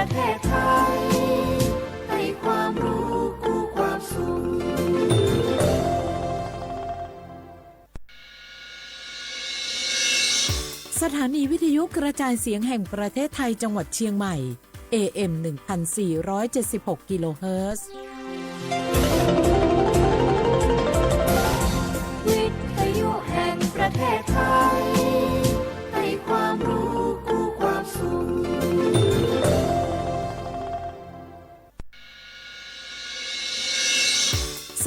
ประเทศไทย ให้ความรู้กู้ความสุข สถานีวิทยุกระจายเสียงแห่งประเทศไทยจังหวัดเชียงใหม่ เอ เอ็ม หนึ่งพันสี่ร้อยเจ็ดสิบหก กิโลเฮิรตซ์ วิทยุแห่งประเทศไทย ให้ความรู้คู่ความสุข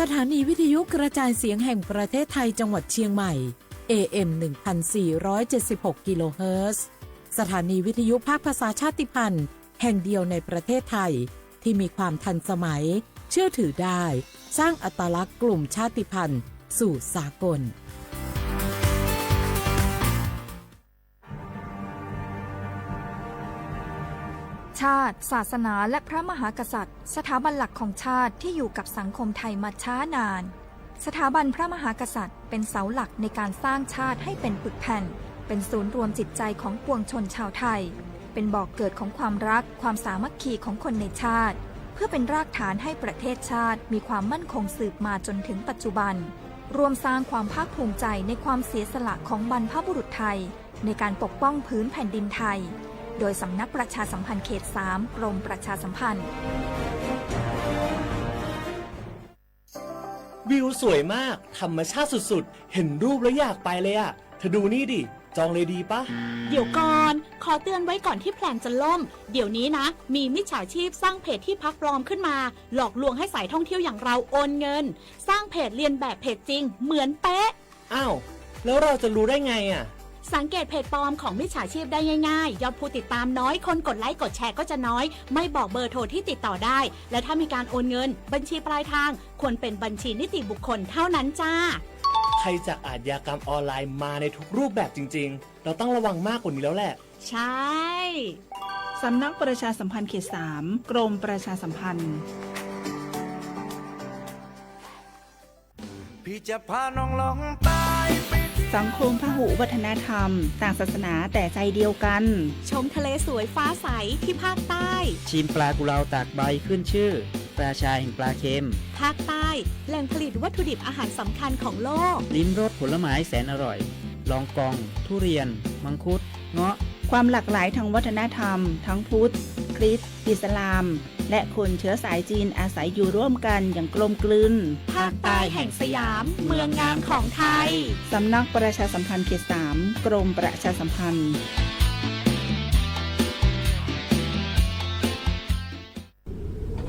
สถานีวิทยุกระจายเสียงแห่งประเทศไทยจังหวัดเชียงใหม่ เอ เอ็ม หนึ่งพันสี่ร้อยเจ็ดสิบหก กิโลเฮิรตซ์ สถานีวิทยุภาคภาษาชาติพันธุ์แห่งเดียวในประเทศไทย ที่มีความทันสมัย เชื่อถือได้ สร้างอัตลักษณ์กลุ่มชาติพันธุ์สู่สากล ชาติ ศาสนา และพระมหากษัตริย์ สถาบันหลักของชาติที่อยู่กับสังคมไทยมาช้านาน สถาบันพระมหากษัตริย์เป็นเสาหลักในการสร้างชาติให้เป็นปึกแผ่น เป็นศูนย์รวมจิตใจของปวงชนชาวไทย เป็นบ่อกเกิดของความรัก ความสามัคคีของคนในชาติ เพื่อเป็นรากฐานให้ประเทศชาติมีความมั่นคงสืบมาจนถึงปัจจุบัน ร่วมสร้างความภาคภูมิใจในความเสียสละของบรรพบุรุษไทย ในการปกป้องผืนแผ่นดินไทย โดยสำนักประชาสัมพันธ์เขต สาม กรมประชาสัมพันธ์ วิวสวยมาก ธรรมชาติสุดๆ เห็นรูปแล้วอยากไปเลยอะ เธอดูนี่ดิ จองเลยดีปะ เดี๋ยวก่อน ขอเตือนไว้ก่อนที่แพลนจะล่ม เดี๋ยวนี้นะ มีมิจฉาชีพสร้างเพจที่พักปลอมขึ้นมา หลอกลวงให้สายท่องเที่ยวอย่างเราโอนเงิน สร้างเพจเลียนแบบเพจจริงเหมือนเป๊ะ อ้าว แล้วเราจะรู้ได้ไงอะ สังเกตเพจปลอมของมิจฉาชีพได้ง่ายๆ ยอดผู้ติดตามน้อย คนกดไลค์กดแชร์ก็จะน้อย ไม่บอกเบอร์โทรที่ติดต่อได้ และถ้ามีการโอนเงิน บัญชีปลายทางควรเป็นบัญชีนิติบุคคลเท่านั้นจ้า ภัยจากอาชญากรรมออนไลน์มาในทุกรูปแบบจริงๆ เราต้องระวังมากกว่านี้แล้วแหละ ใช่ สำนักประชาสัมพันธ์เขต สาม กรมประชาสัมพันธ์ สังคมพหุวัฒนธรรม ต่างศาสนาแต่ใจเดียวกัน ชมทะเลสวยฟ้าใสที่ภาคใต้ ชิมปลากุเลาตากใบขึ้นชื่อ ราชาแห่งปลาเค็ม ภาคใต้ แหล่งผลิตวัตถุดิบอาหารสำคัญของโลก ลิ้มรสผลไม้แสนอร่อย ลองกอง ทุเรียน มังคุด เงาะ ความหลากหลายทางวัฒนธรรม ทั้งพุทธ คริสต์ อิสลาม และคนเชื้อสายจีนอาศัยอยู่ร่วมกันอย่างกลมกลืน ภาคใต้แห่งสยาม เมืองงามของไทย สำนักประชาสัมพันธ์เขต สาม กรมประชาสัมพันธ์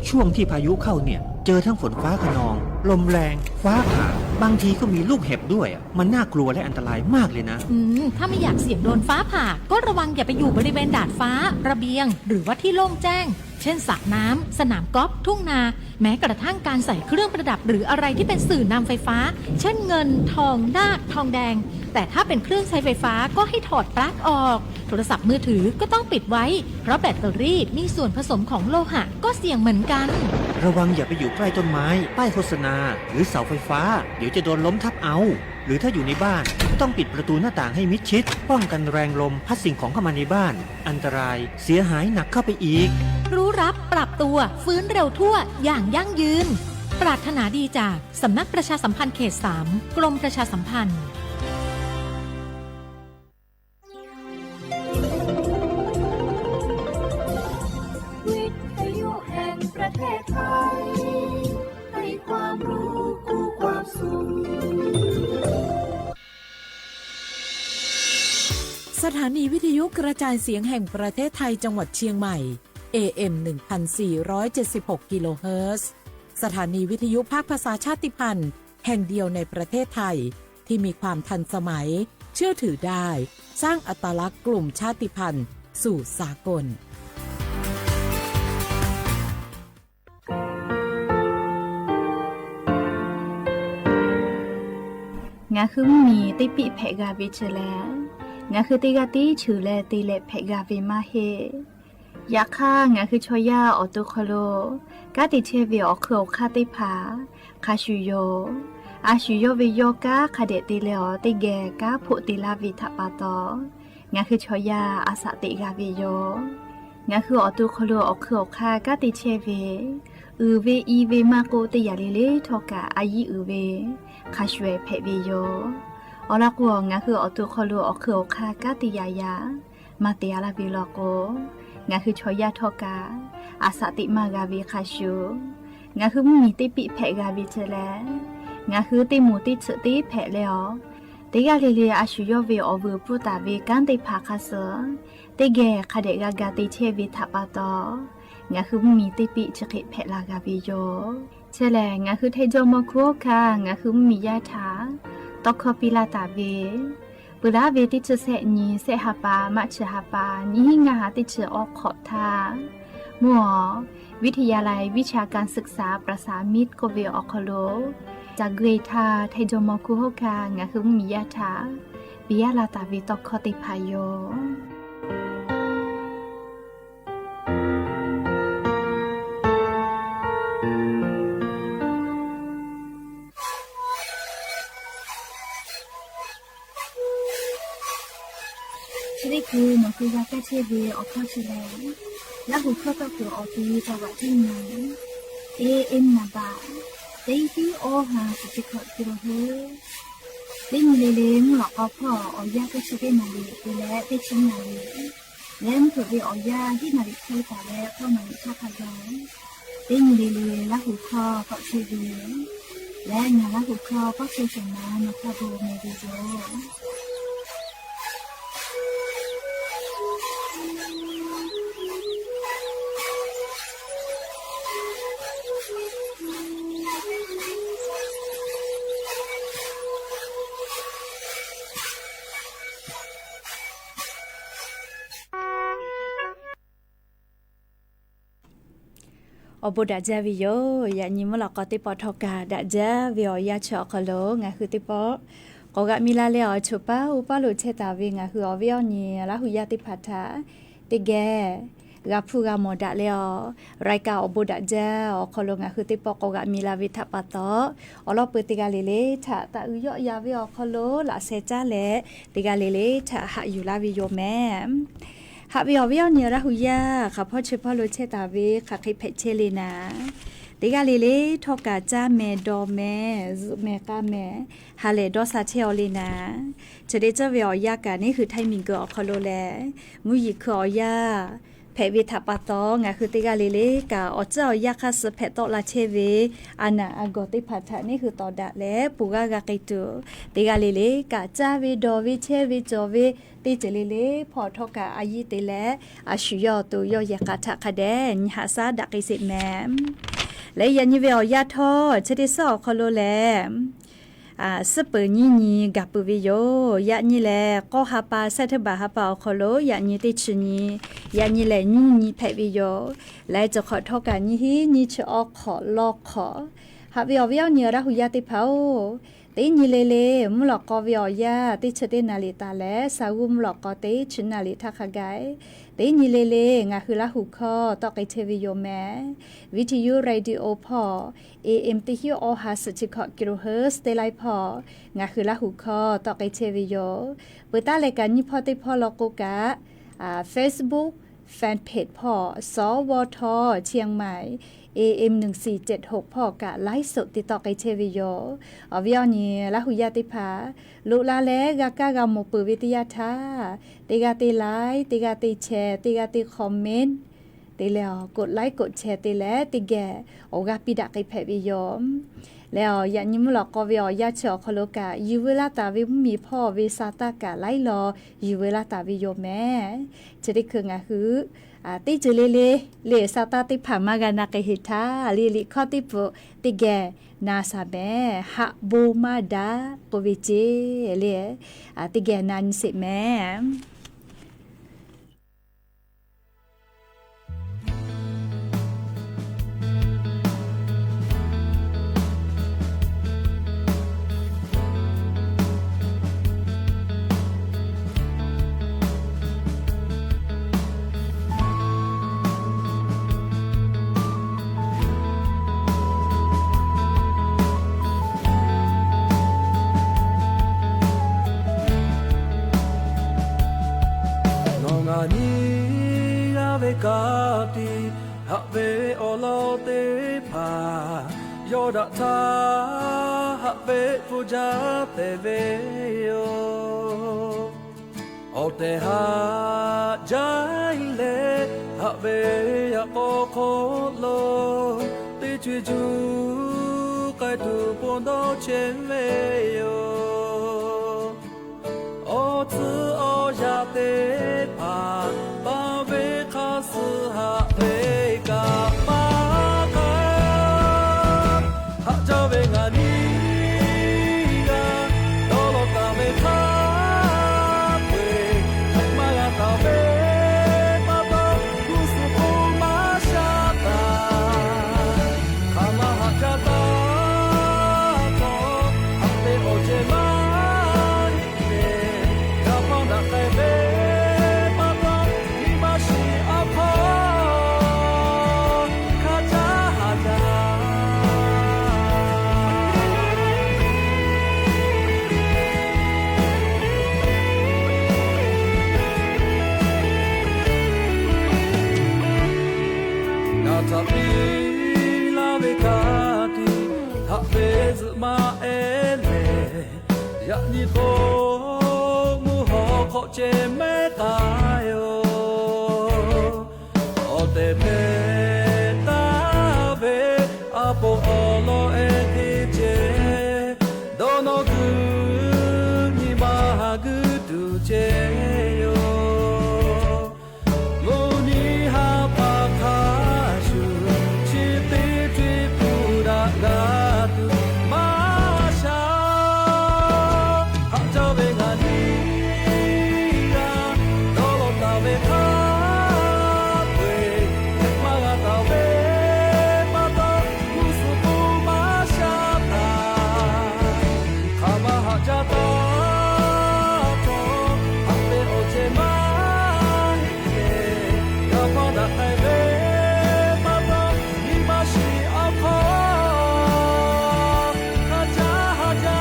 ช่วงที่พายุเข้าเนี่ย เจอทั้งฝนฟ้าคะนอง ลมแรง ฟ้าผ่า บางทีก็มีลูกเห็บด้วยอะ มันน่ากลัวและอันตรายมากเลยนะ อืม ถ้าไม่อยากเสี่ยงโดนฟ้าผ่า ก็ระวังอย่าไปอยู่บริเวณดาดฟ้า ระเบียง หรือว่าที่โล่งแจ้ง เช่นสระน้ำ สนามกอล์ฟ ทุ่งนา แม้กระทั่งการใส่เครื่องประดับหรืออะไรที่เป็นสื่อนำไฟฟ้า เช่นเงิน ทอง นาค ทองแดง แต่ถ้าเป็นเครื่องใช้ไฟฟ้าก็ให้ถอดปลั๊กออก โทรศัพท์มือถือก็ต้องปิดไว้ เพราะแบตเตอรี่มีส่วนผสมของโลหะก็เสี่ยงเหมือนกัน ระวังอย่าไปอยู่ใกล้ต้นไม้ ป้ายโฆษณา หรือเสาไฟฟ้า เดี๋ยวจะโดนล้มทับเอา หรือถ้าอยู่ในบ้านก็ต้องปิดประตูหน้าต่างให้มิดชิด ป้องกันแรงลมพัดสิ่งของเข้ามาในบ้าน อันตรายเสียหายหนักเข้าไปอีก รู้รับปรับตัว ฟื้นเร็วทั่ว อย่างยั่งยืน ปรารถนาดีจากสำนักประชาสัมพันธ์เขต สาม กรมประชาสัมพันธ์ วิทยุแห่งประเทศไทย ให้ความรู้คู่ความสุข สถานีวิทยุกระจายเสียงแห่งประเทศไทยจังหวัดเชียงใหม่ เอ เอ็ม หนึ่งพันสี่ร้อยเจ็ดสิบหก กิโลเฮิรตซ์ สถานีวิทยุภาคภาษาชาติพันธุ์แห่งเดียวในประเทศไทย ที่มีความทันสมัย เชื่อถือได้ สร้างอัตลักษณ์กลุ่มชาติพันธุ์สู่สากล Ngaˬ hui mvuhˇ miˬ teˇ piˆ hpehꞈ g'a ve chi leh, ngaˬ hui teˇ g'aˇ tiˉ cheuˬ leh te leh hpehꞈ g'a ve maˇ heˆ. Yaꞈ hk'aˇ, ngaˬ hui chaw yaˇ awˬ to hk'aw lo kanˉ te chehˇ ve awˬ hk'eun awˬ hk'aˇ teˇ hpaˍ hk'a shuˍ yoˬ. A shuˍ yawˇ ve yawˇ kanˉ hk'a dehꞈ te leh awˬ teˇ geh kanˉ hpoˆ te laˇ ve htaꞈ pa taw, ngaˬ hui chaw yaˇ a shaꞈ teꞈ g'a ve yoˬ. Ngaˬ hui awˬ to hk'aw lo awˬ hk'ui awˬ hk'aˇ kanˉ te chehˇ ve, uiˍ ve i ve maˇ k'oˆ, teˇ yanˇ le le htawˇ kaꞈ a yiˉ uiˍ ve hk'a shuˍ ehˍ hpehꞈ ve yoˬ. Awˬ lawn k'o, ngaˬ hui awˬ to hk'aw lo awˬ hk'ui awˬ hk'aˇ kanˉ te yaꞈ yaꞈ maˇ te a laˇ ve law k'o, ngaˬ hui chaw yaˇ htawˇ kaꞈ a shaꞈ teꞈ maˇ g'a ve hk'a shuˍ, ngaˬ hui mvuhˇmiˬ teˇ piˆ hpehꞈ g'a ve ceh leh, ngaˬ hui teˇ moˍ teˇ tsuhꞈ teˇ hpehꞈ leh awˬ, teˇ g'aˇ le le a shu yawˇ ve awˬ vuiˬ pfuhˇ taˍ ve kanˉ teˇ hpaˍ hk'a suh teˇ geh hk'a dehꞈ g'a ga te chehˇ ve htaꞈ pa taw, ngaˬ hui mvuhˇmiˬ teˇ piˆ chi hk'e hpehꞈ la g'a ve yoˬ. Chehˇ lehˬ, ngaˬ hui Htaiˇ jawˇmawˇ hkunˉ hawˉ hkanˇ ngaˬ hui mvuhˇmiˬ yaˇ htaꞈ tawˇ hkawˇ piˇ laˇ taˍ ve, peuˬ laˉ ve teˇ chi sehˆ nyi, sehˆ ha pa, March ha pa, nyiˇ hinˉ ngaˇ ha teˇ chi awˬ hk'awꞈ htaˇ, mvuhˇ awˬ วิทยาลัยวิชาการศึกษาประสานมิตร k'oˆ ve awˬ hk'aw lo, caˬ gui htaˇ Htaiˇ jawˇmawˇ hkunˉ hawˉ hkanˇ ngaˬ hui mvuhˇmiˬ yaˇ htaꞈ piˇ laˇ taˍ ve tawˇ hkawˇ teˇ hpaˍ yoˬ. Chi teˇ hkui nawˬ hui g'a kaˇ chehˇ ve awˬ hkawˇ chi lehˬ, Laˇ huˍ hkawˇ tawˇ kuiˬ awˬ ti taw g'aꞈ teˇ nyi, A M naˍ baꞈ teˇ tiˉ awˇ ha suhˍ chi hkawꞈ kiˬ lo hui, teˇ nyi le le mvuhˇ lawꞈ k'aw hpawˇ awˬ yanˇ teˇ chi teˇ naˍ riˍ te leh teˇ chi naˍ riˍ leh mvuhˇ hpeuꞈ ve awˬ yanˇ hiˉ naˍ riˍ hk'e taˍ leh hkawˇ naˍ riˍ htaˇ hk'a gaˬ, teˇ nyi le le Laˇ huˍ hkawˇ k'awꞈ chehˇ ve leh ngaˬ Laˇ huˍ hkawˇ k'awꞈ chehˇ shawˍ naˍ nawˬ hk'a bo meh ve yoˬ. Awˬ bon daꞈ jaˇ ve yoˬ. Yaꞈ nyi mvuhˇ lawꞈ k'aw teˇ pawˆ htawˇ kaꞈ daꞈ jaˇ ve awˬ yanˇ chi awˬ hk'aw lo ngaˬ hui teˇ pawˆ k'awꞈ g'aꞈ mi la leh awˬ choˬ paˉ oˇ paˉ lo chehˇ taˍ ve ngaˬ hui awˬ viˉ awˬ nyi Laˇ huˍ yaˇ teˇ hpaˍ htaꞈ teˇ geh g'a hpuˇ g'a mawˬ daꞈ leh awˬ, รายการ awˬ bon daꞈ jaˇ awˬ hk'aw lo ngaˬ hui teˇ pawˆ k'awꞈ g'aꞈ mi la ve htaꞈ pa taw, awˬ lawn peuˬ teˇ g'aˇ le le htaꞈ taꞈ uiˍ yawˆ yan ve awˬ hk'aw lo laꞈ sheh caˉ leh teˇ g'aˇ le le htaꞈ haꞈ yuˬ laˇ ve yoˬ mehˍ. Haꞈ ve awˬ viˉ awˬ nyi Laˇ huˍ yaˇ hk'aˬ hpawˇ chi hpawˇ lo chehˇ taˍ ve hk'aˬ hk'e hpehꞈ chehˇ le naˍ, teˇ g'aˇ le le htawˇ kaꞈ caˇ mehˍ dawˬ mehˍ zuhꞈ mehˍ k'a mehˍ ha lehˬ dawˇ sha chehˇ aw le naˍ. Chi teˇ ceuˬ ve awˬ yanˇ kaꞈ neˇ hui Htaiˇ miˬguiˬ awˬ hk'aw lo lehˬ, mvuhˇ yeˬ hkui awˬ yanˇ hpehꞈ ve htaꞈ pa taw ngaˬ hui teˇ g'aˇ le le kaꞈ awˬ ceuˬ awˬ yanˇ hk'aˇ suh hpehꞈ tawˆ la chehˇ ve a naˬ a gawˬ teˇ hpaˍ htaꞈ neˇ hui tawˍ daꞈ leh pon g'aˇ g'a k'ai tuˬ, teˇ g'aˇ le le kaꞈ caˇ ve dawˬ ve chehˇ ve cawˬ ve teˇ ceuˬ le le hpawˇ htawˇ kaꞈ a yiˉ te leh a shu yawˇ to yawˇ yehˬ k'a htaꞈ hk'a dehꞈ nyi haꞈ shaˉ daꞈ k'ai sheˍ mehˍ. Leh yaꞈ nyi ve awˬ yanˇ htawˇ chi teˇ suhˉ awˬ hk'aw lo lehˬ, suhˉ peuˬ nyiˇ nyi gaˬ peuˬ ve yoˬ. Yaꞈ nyi lehˬ k'awˇ ha pa, September ha pa awˬ hk'aw lo yaꞈ nyi teˇ chi nyi, yaꞈ nyi lehˬ nyiˇ nyi hpehꞈ ve yoˬ. Leh cawˬ hk'awꞈ htawˇ kaꞈ nyiˇ hinˉ nyiˇ chi awˬ hk'awꞈ lawˇ hk'awꞈ, haꞈ ve awˬ viˉ awˬ nyi Laˇ huˍ yaˇ teˇ hpaˍ-oˬ, teˇ nyi le le mvuhˇ lawꞈ k'aw ve awˬ yanˇ teˇ chi teˇ naˍ riˍ taˍ leh Saˍ g'uˇ mvuhˇ lawꞈ k'aw teˇ chi naˍ riˍ htaˇ hk'a gaˬ, teˇ nyi le le ngaˬ hui Laˇ huˍ hkawˇ tawˆ k'ai chehˇ ve yoˬ mehˍ. Viˇ hti yuˇ radio hpawˇ, A M teˇ hinˉ awˇ ha suhˍ chi hkawꞈ kiˬ lo hui teˇ laiˉ hpawˇ ngaˬ hui Laˇ huˍ hkawˇ tawˆ k'ai chehˇ ve yoˬ. Peuˬ taˉ leh kaꞈ nyiˇ hpawˇ teˇ hpawˇ law k'o kaꞈ, Facebook fan page hpawˇ สวท เชียงใหม่ A M หนึ่งสี่เจ็ดหก hpawˇ kaꞈ ไลฟ์สด te tawˆ k'ai chehˇ ve yoˬ. Awˬ viˉ awˬ nyi Laˇ huˍ yaˇ teˇ hpaˍ loꞈ la leh g'a kaˇ g'a mawˬ peuˬ ve teˇ yanˇ htaˇ, teˇ g'aˇ teˇ like, teˇ g'aˇ teˇ share, teˇ g'aˇ teˇ comment te leh awˬ กดไลค์ กดแชร์ te leh teˇ geh awˬ g'aˇ piˇ daꞈ k'ai hpehꞈ ve yoˬ. Leh awˬ yaꞈ nyi mvuhˇ lawꞈ k'aw ve awˬ yanˇ chi awˬ hk'aw lo kaꞈ yuˬ veu laˇ taˍ ve mvuhˇmiˬ hpawˇ ve sa taˇ kaꞈ laiˉ law yuˬ veu laˇ taˍ ve yoˬ mehˍ. Chi teˇ hkui ngaˬ hui teˇ ceuˬ le le, le sa taˇ teˇ hpaˍ maˇ g'a na k'ai heˍ htaˇ le liꞈ hkawˇ teˇ pfuhꞈ teˇ geh na shaˍ mehˍ. Haꞈ bon maˇ daꞈ k'oˆ ve ceˇ le, teˇ geh na nyi sheˍ mehˍ. ka tiꞈ haꞈ ve awˬ lawn teˇ hpaˍ, yawˇ daꞈ htaˇ haꞈ ve hpu jaˇ tehꞈ ve yoˬ. Awˬ tehˬ haꞈ jaˇ leh, haꞈ ve yaꞈ k'aw hk'oˆ lo teˇ co e juˇ k'ai tuˬ pon dawˇ chehˇ ve yoˬ. Awˬ tcuhˉ awˬ yaꞈ teˇ hpaˍ, paˍ ve hk'a suh haꞈ ve kaꞈ maˇ k'ai. Haꞈ jaˇ ve ngaˬ nyi g'a dawˇ law taˍ ve hk'a peu-eˬ, maˇ g'a taˍ ve pa taw, g'uˇ suhˍ k'o maˇ shaˉ taˍ. Hk'aˬ ma haꞈ jaˇ taˍ htawˇ, haꞈ ve awˬ ceuˬ maˇ heˆ leh, yaꞈ hpaˇ daꞈ k'ai ve pa taw, nyi ma shiˍ awˬ hk'aw hk'a caˉ haˍ jaˇ. Ngaˬ htaꞈ piˇ laˇ ve ka tiꞈ haꞈ ve zuhꞈ maˇ ehˉ lehˬ, yaꞈ nyi k'o mvuhˇ haw hk'awꞈ ceh mehˉ k'ai yoˬ. Awˬ tehˬ hpehꞈ taˍ ve a poˍ awˬ lawn ehˉ teˇ ceuˬ, dawˇ nawˇ gu nyi ma haꞈ guˇ tuˬ ceh yoˬ. Mvuhˇ nyi ha pa hk'a shuˍ, chi teˇ co e pun daꞈ g'a tuˬ maˇ shaˉ. Haꞈ jaˇ ve ngaˬ nyi g'a dawˇ law taˍ ve hk'a peu-eˬ, maˇ g'a taˍ ve pa taw, g'uˇ suhˍ k'o maˇ shaˉ taˍ. Hk'aˬ ma haꞈ jaˇ taˍ htawˇ, haꞈ ve awˬ ceuˬ maˇ heˆ leh, yaꞈ hpaˇ daꞈ k'ai ve pa taw, nyi ma shiˍ awˬ hk'aw hk'a caˉ haˍ jaˇ.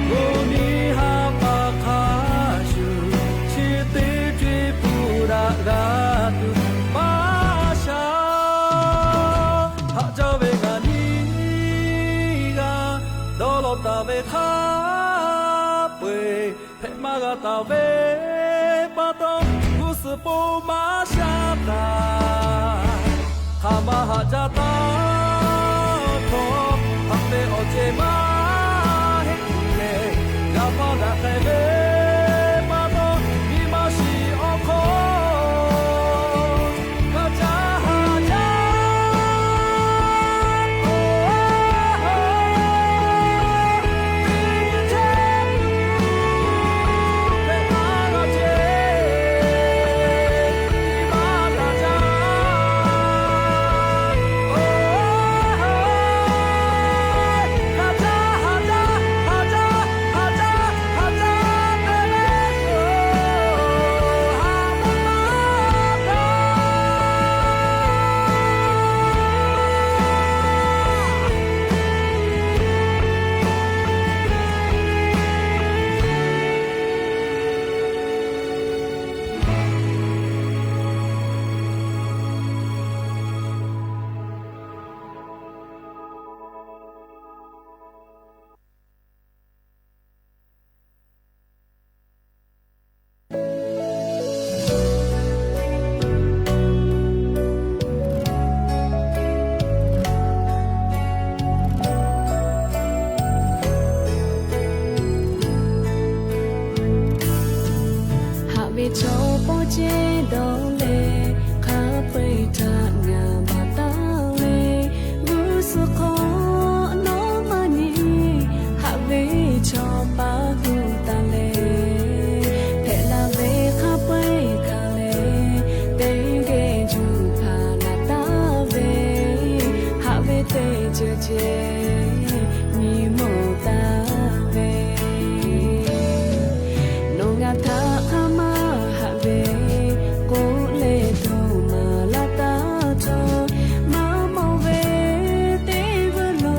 Mvuhˇ nyi ha pa hk'a shuˍ, chi teˇ co e pun daꞈ g'a tuˬ maˇ shaˉ. Haꞈ jaˇ ve ngaˬ nyi g'a dawˇ law taˍ ve hk'a peu-eˬ, hpehꞈ maˇ g'a taˍ ve pa taw, g'uˇ suhˍ pon maˇ shaˉ taˍ. Hk'aˬ ma haꞈ jaˇ taˍ htawˇ, haꞈ ve awˬ ceuˬ maˇ heˆ leh, yaꞈ hpaˇ daꞈ k'ai ve pa taw, nyi ma shiˍ awˬ hk'aw hk'a caˉ haˍ jaˇ. teˇ ceuˬ ceh nyi mawˬ taˍ ve, nawˬ ngaˬ htaꞈ hk'aˇ maˇ haꞈ ve k'oˆ leh htaˇ maˍ laˇ taˇ cawˬ. Maˇ mawˬ ve teˇ g'uˇ lo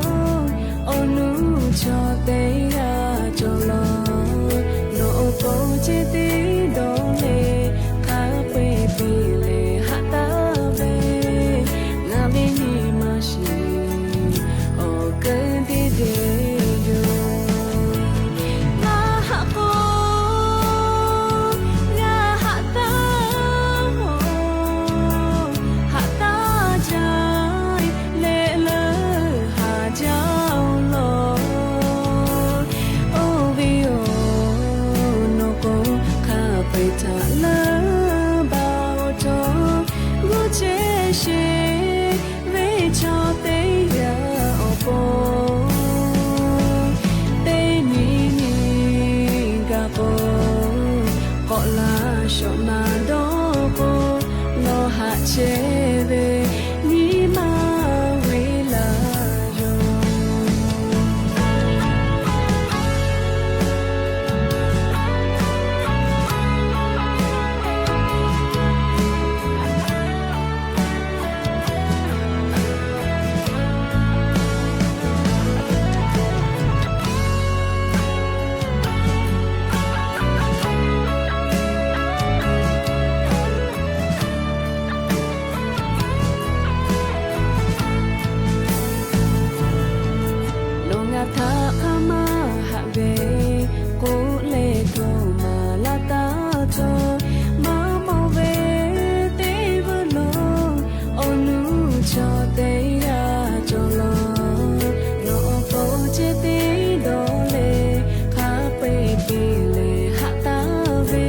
awˬ nuˇ chaw teˇ g'aˇ cawˬ laˬ. Nawˬ awˬ pon ceh teˇ dawˇ leh hk'a peu-eˬ piˇ leh haꞈ taˍ ve, ngaˬ ve nyi ma shiˍ awˬ keu teˇ dehꞈ yoˬ. Maˇ haꞈ k'o, g'a haꞈ taˇ-oˬ, haꞈ taˇ jaˇ leh leuˉ haˍ jaˇ-oˬ law. Oˇ ve yoˬ, nawˬ k'o hk'a peu-eˬ htaꞈ leuˉ baˬ-oˬ cawˬ, g'uˇ chehˇ sheˍ ve chaw teˇ g'aˇ awˬ pon, teˇ nyi nyi gaˬ k'o, k'awꞈ laˇ shawꞈ na dawˇ k'o, nawˬ haꞈ chehˇ ve nyi ma ve laˇ yoˬ. Nawˬ ngaˬ htaꞈ hk'aˇ maˇ haꞈ ve k'oˆ leh htaˇ maˍ laˇ taˇ cawˬ. Maˇ mawˬ ve teˇ g'uˇ lo awˬ nuˇ chaw teˇ g'aˇ cawˬ laˬ. Nawˬ awˬ pon ceh teˇ dawˇ leh hk'a peu-eˬ piˇ leh haꞈ taˍ ve,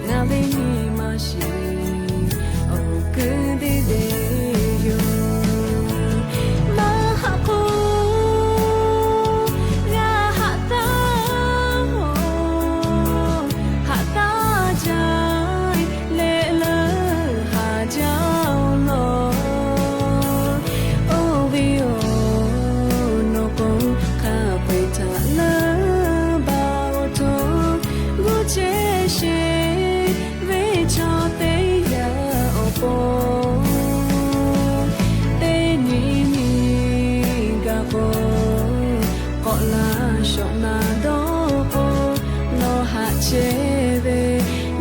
ngaˬ ve nyi ma shiˍ awˬ keu teˇ dehꞈ yoˬ. Maˇ haꞈ k'o, g'a haꞈ taˇ-oˬ, haꞈ taˇ jaˇ leh leuˉ haˍ jaˇ-oˬ law. Oˇ ve yoˬ, nawˬ k'o hk'a peu-eˬ htaꞈ leuˉ baˬ-oˬ cawˬ, g'uˇ chehˇ sheˍ ve chaw teˇ g'aˇ awˬ pon, teˇ nyi nyi gaˬ k'o, k'awꞈ laˇ shawꞈ na dawˇ k'o, nawˬ haꞈ chehˇ ve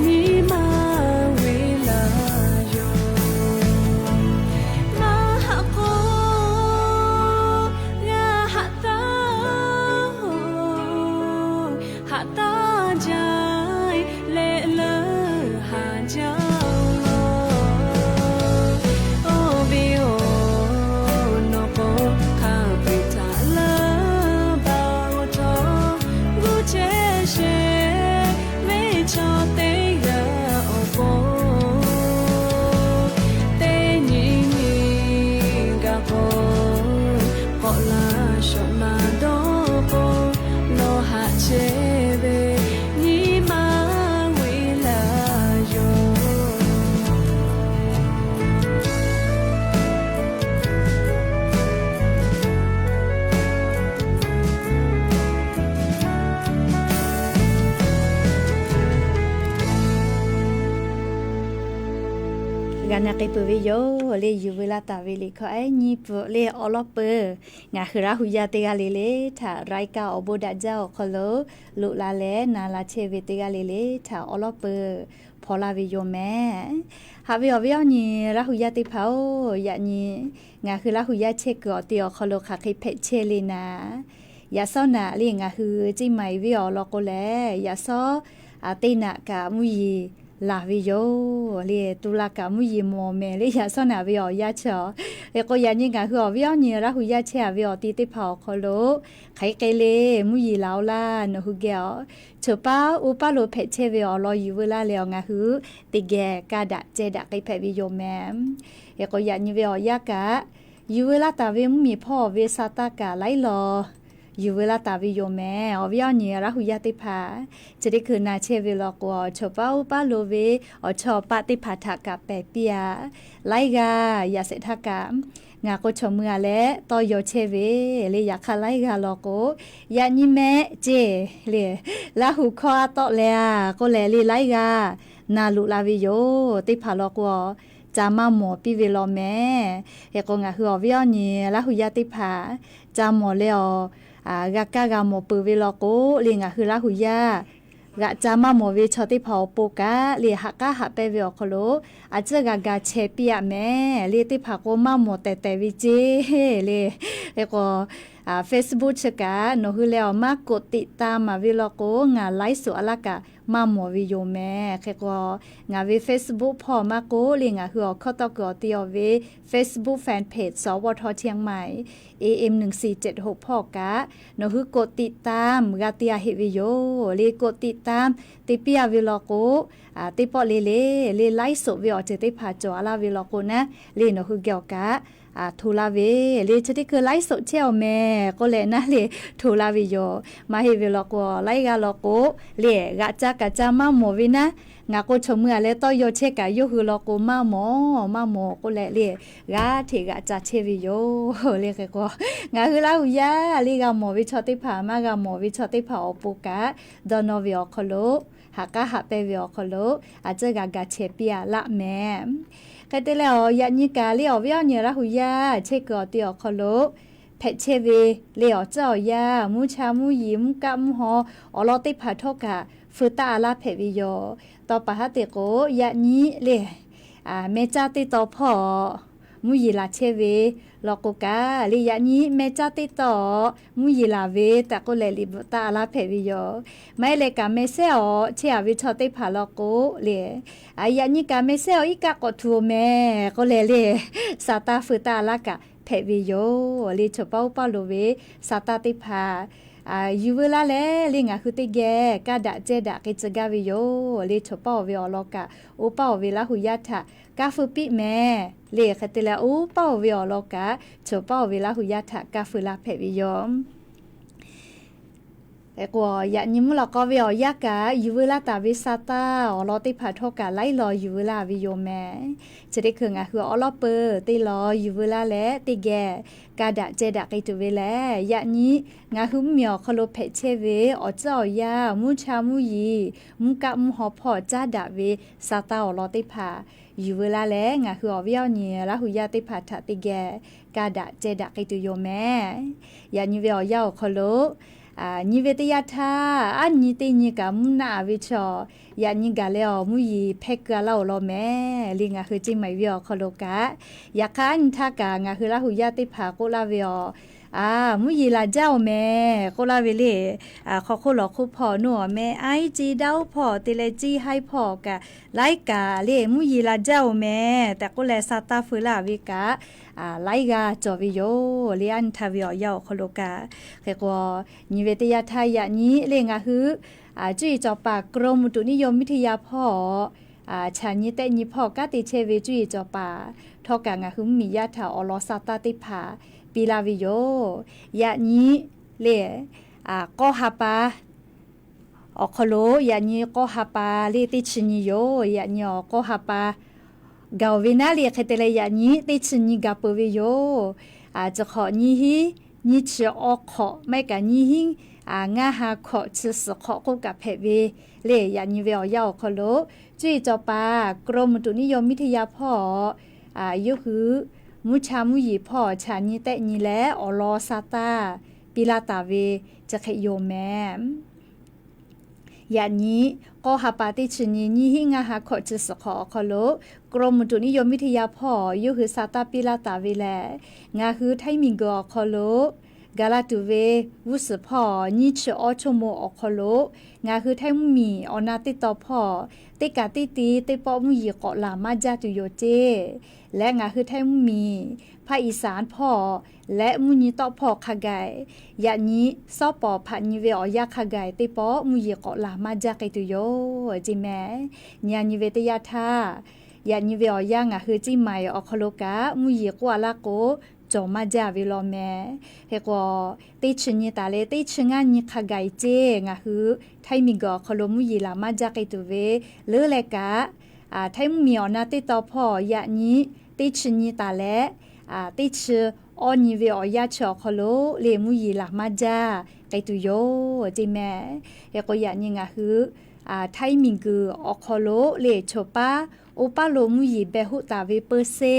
nyi ma ve laˇ yoˬ. Maˇ haꞈ k'o, g'a haꞈ taˇ-oˬ, haꞈ taˇ jaˇ leh leuˉ haˍ jaˇ-oˬ law. Oˇ ve yoˬ, nawˬ k'o hk'a peu-eˬ htaꞈ leuˉ baˬ-oˬ cawˬ, g'uˇ chehˇ sheˍ ve chaw teˇ g'aˇ awˬ pon, teˇ nyi nyi gaˬ k'o, k'awꞈ laˇ shawꞈ na dawˇ k'o, nawˬ haꞈ chehˇ ve nyi ma ve laˇ yoˬ. G'a na k'ai peuˬ ve yoˬ le. Yuˬ veu laˇ taˍ ve liꞈ hkawˇ ehˉ nyi peuˬ le awˬ lawn peuˬ. Ngaˬ hui Laˇ hu yaˇ teˇ g'aˇ le le htaꞈ รายการ awˬ bon daꞈ jaˇ awˬ hk'aw lo loꞈ la leh na la chehˇ ve teˇ g'aˇ le le htaꞈ awˬ lawn peuˬ hpaw laˇ ve yoˬ mehˍ. Haꞈ ve awˬ viˉ awˬ nyi Laˇ hu yaˇ teˇ hpaˍ-oˬ, yaꞈ nyi ngaˬ hui Laˇ hu yaˇ chehˇ kuiˬ awˬ ti awˬ hk'aw lo hk'aˬ hk'e hpehꞈ chehˇ le naˍ, yaꞈ sawˉ naꞈ le ngaˬ hui ceˇ maiˍ ve awˬ lawn k'o lehˬ, yaꞈ sawˉ teˇ naꞈ kaꞈ mvuhˇ yeˬ laˬ ve yoˬ le. Tu la kaꞈ mvuhˇ yeˬ mawˬ mehˍ le yaꞈ sawˉ naꞈ ve awˬ yanˇ chi-a. Hk'e k'o yaꞈ nyi ngaˬ hui awˬ viˉ awˬ nyi Laˇ hu yaˇ chehˇ-a ve awˬ ti teˇ hpaˍ awˬ hk'aw lo hk'aˬ hk'e le mvuhˇ yeˬ laˬ-oˬ laˇ nawˬ hui geh-a. Choˬ paˉ uˉ paˉ lo hpehꞈ chehˇ ve awˬ lawn yuˬ veu laˇ leh awˬ ngaˬ hui teˇ geh kaˇ daꞈ ceh daꞈ k'ai hpehꞈ ve yoˬ mehˍ. Hk'e k'o yaꞈ nyi ve awˬ yanˇ kaꞈ yuˬ veu laˇ taˍ ve mvuhˇ miˬ hpawˇ ve sa taˇ kaꞈ laiˉ law yuˬ veu laˇ taˍ ve yoˬ mehˍ. Awˬ viˉ awˬ nyi Laˇ hu yaˇ teˇ hpaˍ, chi teˇ hkui na chehˇ ve law k'o, choˬ paˉ uˉ paˉ lo ve awˬ chawˇ paˆ teˇ hpaˍ htaꞈ kaꞈ pehˬ piˇ-a. Laiˉ g'aˇ yaꞈ shehˍ htaˇ kaꞈ Ngaˬ k'o chaw mui a leh tawˇ yaw chehˇ ve le. Yaꞈ hk'aˇ laiˉ g'aˇ law k'o, yaꞈ nyi mehˆ ceˇ le, Laˇ huˍ hkawˇ a tawˆ leh a k'oˆ leh le, laiˉ g'aˇ na luꞈ la ve yoˬ. Teˇ hpaˍ law k'o, ca maˇ mawˬ piˇ ve law mehˍ. Hk'e k'o, ngaˬ hui awˬ viˉ awˬ nyi Laˇ huˍ yaˇ teˇ hpaˍ ca mawˬ leh awˬ, g'a kaˇ g'a mawˬ peuˬ ve law k'o le, ngaˬ hui Laˇ huˍ yaˇ g'aꞈ ca maˇ mawˬ ve chaw teˇ hpaˍ awˬ pon kaꞈ le, haꞈ k'aˉ haꞈ pehnˇ ve awˬ hk'aw lo a ciˉ g'a ga chehˇ piˇ aꞈ mehˍ le. Teˇ hpaˍ k'o maˇ mawˬ tehˬ tehˬ ve ceˇ le. Hk'e k'o, Facebook chi kaꞈ nawˬ hui leh awˬ maˇ กดติดตาม maˍ ve law k'o, ngaˬ ไลฟ์สด a laˇ kaꞈ maˇ mawˬ ve yoˬ mehˍ. Hk'e k'o, ngaˬ ve Facebook hpawˇ maˇ k'oˆ le, ngaˬ hui awˬ hkawˇ tawˆ kuiˬ awˬ te awˬ ve Facebook fan page สวท เชียงใหม่ เอเอ็ม หนึ่งสี่เจ็ดหก hpawˇ kaꞈ nawˬ hui กดติดตาม g'a te a heˆ ve yoˬ le. กดติดตาม te piˇ a ve law k'o, teˇ pawˆ le le le ไลฟ์สด ve awˬ ceuˬ teˇ hpaˍ cawˬ a laˇ ve law k'o naˉ le, nawˬ hui geh awˬ kaꞈ hto laˇ ve le. Chi teˇ hkui ไลฟ์สด chehˇ awˬ mehˍ k'oˆ leh naˉ le hto laˇ ve yoˬ. Maˇ heˆ ve law k'o, laiˉ g'aˇ law k'o le, g'aꞈ ca kaꞈ ca maˇ mawˬ ve naˉ, ngaˬ k'o chaw mui a leh tawˇ yaw chehˇ kaꞈ yawˇ hui law k'o maˇ mawˬ maˇ mawˬ k'oˆ leh le, g'aˇ hteꞈ g'aꞈ ca chehˇ ve yoˬ le. Hk'e k'o, ngaˬ hui Laˇ huˍ yaˇ le g'a mawˬ ve chaw teˇ hpaˍ, maˇ g'a mawˬ ve chaw teˇ hpaˍ awˬ pon kaꞈ, dawˇ nawˇ ve awˬ hk'aw lo, haꞈ k'aˉ haꞈ pehnˇ ve awˬ hk'aw lo a ciˉ g'a ga chehˇ piˇ a laˇ mehˍ. Hk'e te leh awˬ, yaꞈ nyi kaꞈ le awˬ viˉ awˬ nyi Laˇ huˍ yaˇ chehˇ kuiˬ awˬ te awˬ hk'aw lo hpehꞈ chehˇ ve le, awˬ tcuhˉ awˬ yanˇ, mvuhˇ cha mvuhˇ yeˬ, mvuhˇ kaˆ mvuhˇ haw, awˬ lawn teˇ hpaˍ htawˇ kaꞈ feu taˆ a laˇ hpehꞈ ve yoˬ. Tawˇ pa haˉ te k'o, yaꞈ nyi le meh caˇ teˇ taw hpawˇ mvuhˇ yeˬ laˬ chehˇ ve law k'o kaꞈ le, yaꞈ nyi meh caˇ teˇ taw mvuhˇ yeˬ laˬ ve tehꞈ k'oˆ leh liꞈ bvuhꞈ taˆ a laˇ hpehꞈ ve yoˬ. Maˇ heˆ leh kaꞈ meh sehˉ awˬ chehˇ a ve chaw teˇ hpaˍ law k'o le, yaꞈ nyi kaꞈ meh sehˉ awˬ iˉ kaˆ k'awꞈ htu oˬ mehˍ k'oˆ leh le, sa taˇ feu taˇ a laˇ kaꞈ hpehꞈ ve yoˬ le. Choˬ paˇ oˇ paˇ loˍ ve sa taˇ teˇ hpaˍ yuˬ veu laˇ leh le, ngaˬ hui teˇ geh kaˇ daꞈ cehˇ daꞈ k'ai tcuh gaˇ ve yoˬ le. Choˬ paˇ awˬ ve awˬ lawn kaꞈ, oˇ paˇ awˬ ve Laˇ huˍ yaˇ htaꞈ kaˇ feu piˇ mehˍ le. Hk'e te leh oˇ paˇ awˬ ve awˬ lawn kaꞈ, choˬ paˇ awˬ ve Laˇ huˍ yaˇ htaꞈ kaˇ feu laˇ hpehꞈ ve yoˬ. Hk'e k'o, yaꞈ nyi mvuhˇ lawꞈ k'aw ve awˬ yanˇ kaꞈ yuˬ veu laˇ taˍ ve sa taˇ awˬ lawn teˇ hpaˍ htawˇ kaꞈ laiˉ law yuˬ veu laˇ ve yoˬ mehˍ. Chi teˇ hkui ngaˬ hui awˉ lawˉ peuˬ teˇ law yuˬ veu laˇ leh teˇ geh kaˇ daꞈ cehˇ daꞈ k'ai tuˬ ve lehˬ, yaꞈ nyi ngaˬ hui mvuhˇmiˬ awˬ hk'aw lo hpehꞈ chehˇ ve awˬ tcuhˉ awˬ yanˇ, mvuhˇ cha mvuhˇ yeˬ, mvuhˇ kaˆ mvuhˇ haw hpawˇ caˉ daꞈ ve sa taˇ awˬ lawn teˇ hpaˍ yuˬ veu laˇ leh, ngaˬ hui awˬ viˉ awˬ nyi Laˇ huˍ yaˇ teˇ hpaˍ htaꞈ teˇ geh kaˇ daꞈ cehˇ daꞈ k'ai tuˬ yoˬ mehˍ. Yaꞈ nyi ve awˬ yanˇ awˬ hk'aw lo nyi ve teˇ yanˇ htaˇ, aˉ nyi teˇ nyi kaꞈ mvuhˇ naˆ a ve chaw, yaꞈ nyi gaˬ leh awˬ mvuhˇ yeˬ hpehˇ keu a laˇ oˬ law mehˍ le. Ngaˬ hui Ceˇ maiˍ ve awˬ hk'aw lo kaꞈ, yaꞈ hk'aˇ aˉ nyi htaˇ kaꞈ ngaˬ hui Laˇ huˍ yaˇ teˇ hpaˍ k'oˆ laˇ ve awˬ, a, mvuhˇ yeˬ laˬ jaˇ oˬ mehˍ k'oˆ laˇ ve le. Hk'aw hk'oˆ lawˬ hk'oˆ hpawˇ nawˬ awˬ meh aiˉ ceˇ daˇ oˉ hpawˇ te leh ceˇ haiˉ hpawˇ kaꞈ laiˉ kaꞈ le mvuhˇ yeˬ laˬ jaˇ oˬ mehˍ tehꞈ k'oˆ leh sa taˇ feu laˇ ve kaꞈ laiˉ g'aˇ cawˬ ve yoˬ le. Aˉ nyi htaˇ ve awˬ yanˇ awˬ hk'aw lo kaꞈ. Hk'e k'o, nyi ve teˇ yanˇ htaˇ yaꞈ nyi le ngaˬ hui cuˇ yiˍ cawˬ paˍ กรมอุตุนิยมวิทยา hpawˇ, chaꞈ nyi tehˆ nyi hpawˇ kanˉ te chehˇ ve cuˇ yiˍ cawˬ paˍ htawˇ kaꞈ ngaˬ hui mvuhˇmiˬ yaˇ htaꞈ awˬ lawn sa taˇ teˇ hpaˍ piˇ laˇ ve yoˬ. Yaꞈ nyi le k'awˇ ha pa awˬ hk'aw lo yaꞈ nyi k'awˇ ha pa le teˇ chi nyi yoˬ. Yaꞈ nyi awˬ k'awˇ ha pa gaˬ oˬ ve naˉ le hk'e te leh yaꞈ nyi teˇ chi nyi gaˬ peuˬ ve yoˬ. Chi hk'awꞈ nyiˇ hinˉ nyiˇ chi awˇ hk'awꞈ maˇ heˆ kaꞈ nyiˇ hinˉ ngaˇ ha hkawꞈ chi suhˍ hk'awꞈ k'oˆ kaꞈ hpehꞈ ve le. Yaꞈ nyi ve awˬ yanˇ awˬ hk'aw lo cuˇ yiˍ cawˬ paˍ กรมอุตุนิยมวิทยา hpawˇ yawˇ hui mvuhˇ cha mvuhˇ yeˬ hpawˇ chaꞈ nyi tehˆ nyi leh awˬ lawn sa taˇ piˇ laˇ taˍ ve chi hk'e yoˬ mehˍ. Yaꞈ nyi k'awˇ ha pa teˇ chi nyi nyiˇ hinˉ ngaˇ ha hkawꞈ chi suhˍ hk'awꞈ awˬ hk'aw lo กรมอุตุนิยมวิทยา hpawˇ yawˇ hui sa taˇ piˇ laˇ taˍ ve lehˬ, ngaˬ hui htaiˇ miˬguiˬ awˬ hk'aw lo gaˬ la tuˬ ve g'uˇ suhˍ hpawˇ nyiˇ chi awˇ ชั่วโมง awˬ hk'aw lo ngaˬ hui htaiˇ mvuhˇmiˬ awˬ na teˇ taw hpawˇ teˇ kaꞈ teˇ ti teˇ pawˆ mvuhˇ yeˬ k'awꞈ laˬ maˇ jaˇ tuˬ yoˬ ceˇ. Leh ngaˬ hui htaiˇ mvuhˇmiˬ ภาคอีสาน hpawˇ leh mvuhˇ nyi tawˆ hpawˇ hk'a gaˬ, yaꞈ nyi sawˉ pawˍ hpaꞈ nyi ve awˬ yanˇ hk'a gaˬ teˇ pawˆ mvuhˇ yeˬ k'awꞈ laˬ maˇ jaˇ k'ai tuˬ yoˬ ceˇ mehˍ. Nyi a nyi ve teˇ yanˇ htaˇ, yaꞈ nyi ve awˬ yanˇ ngaˬ hui Ceˇ maiˍ awˬ hk'aw lo kaꞈ mvuhˇ yeˬ k'oˆ a laˇ k'o, cawˬ maˇ jaˇ ve law mehˍ. Hk'e k'o, teˇ chi nyi taˍ leh teˇ chi ngaˇ nyi hk'a gaˬ ceˇ ngaˬ hui htaiˇ miˬguiˬ awˬ hk'aw lo mvuhˇ yeˬ laˬ maˇ jaˇ k'ai tuˬ ve leuˉ leh kaꞈ, htaiˇ mvuhˇmiˬ awˬ na teˇ taw hpawˇ yaꞈ nyi teˇ chi nyi taˍ leh teˇ chi awˇ nyi ve awˬ yanˇ chi awˬ hk'aw lo le mvuhˇ yeˬ laˬ maˇ jaˇ k'ai tuˬ yoˬ ceˇ mehˍ. Hk'e k'o yaꞈ nyi ngaˬ hui htaiˇ miˬguiˬ awˬ hk'aw lo le choˬ paˉ oˇ paˉ lo mvuhˇ yeˬ beh hoˆ taˍ ve peu se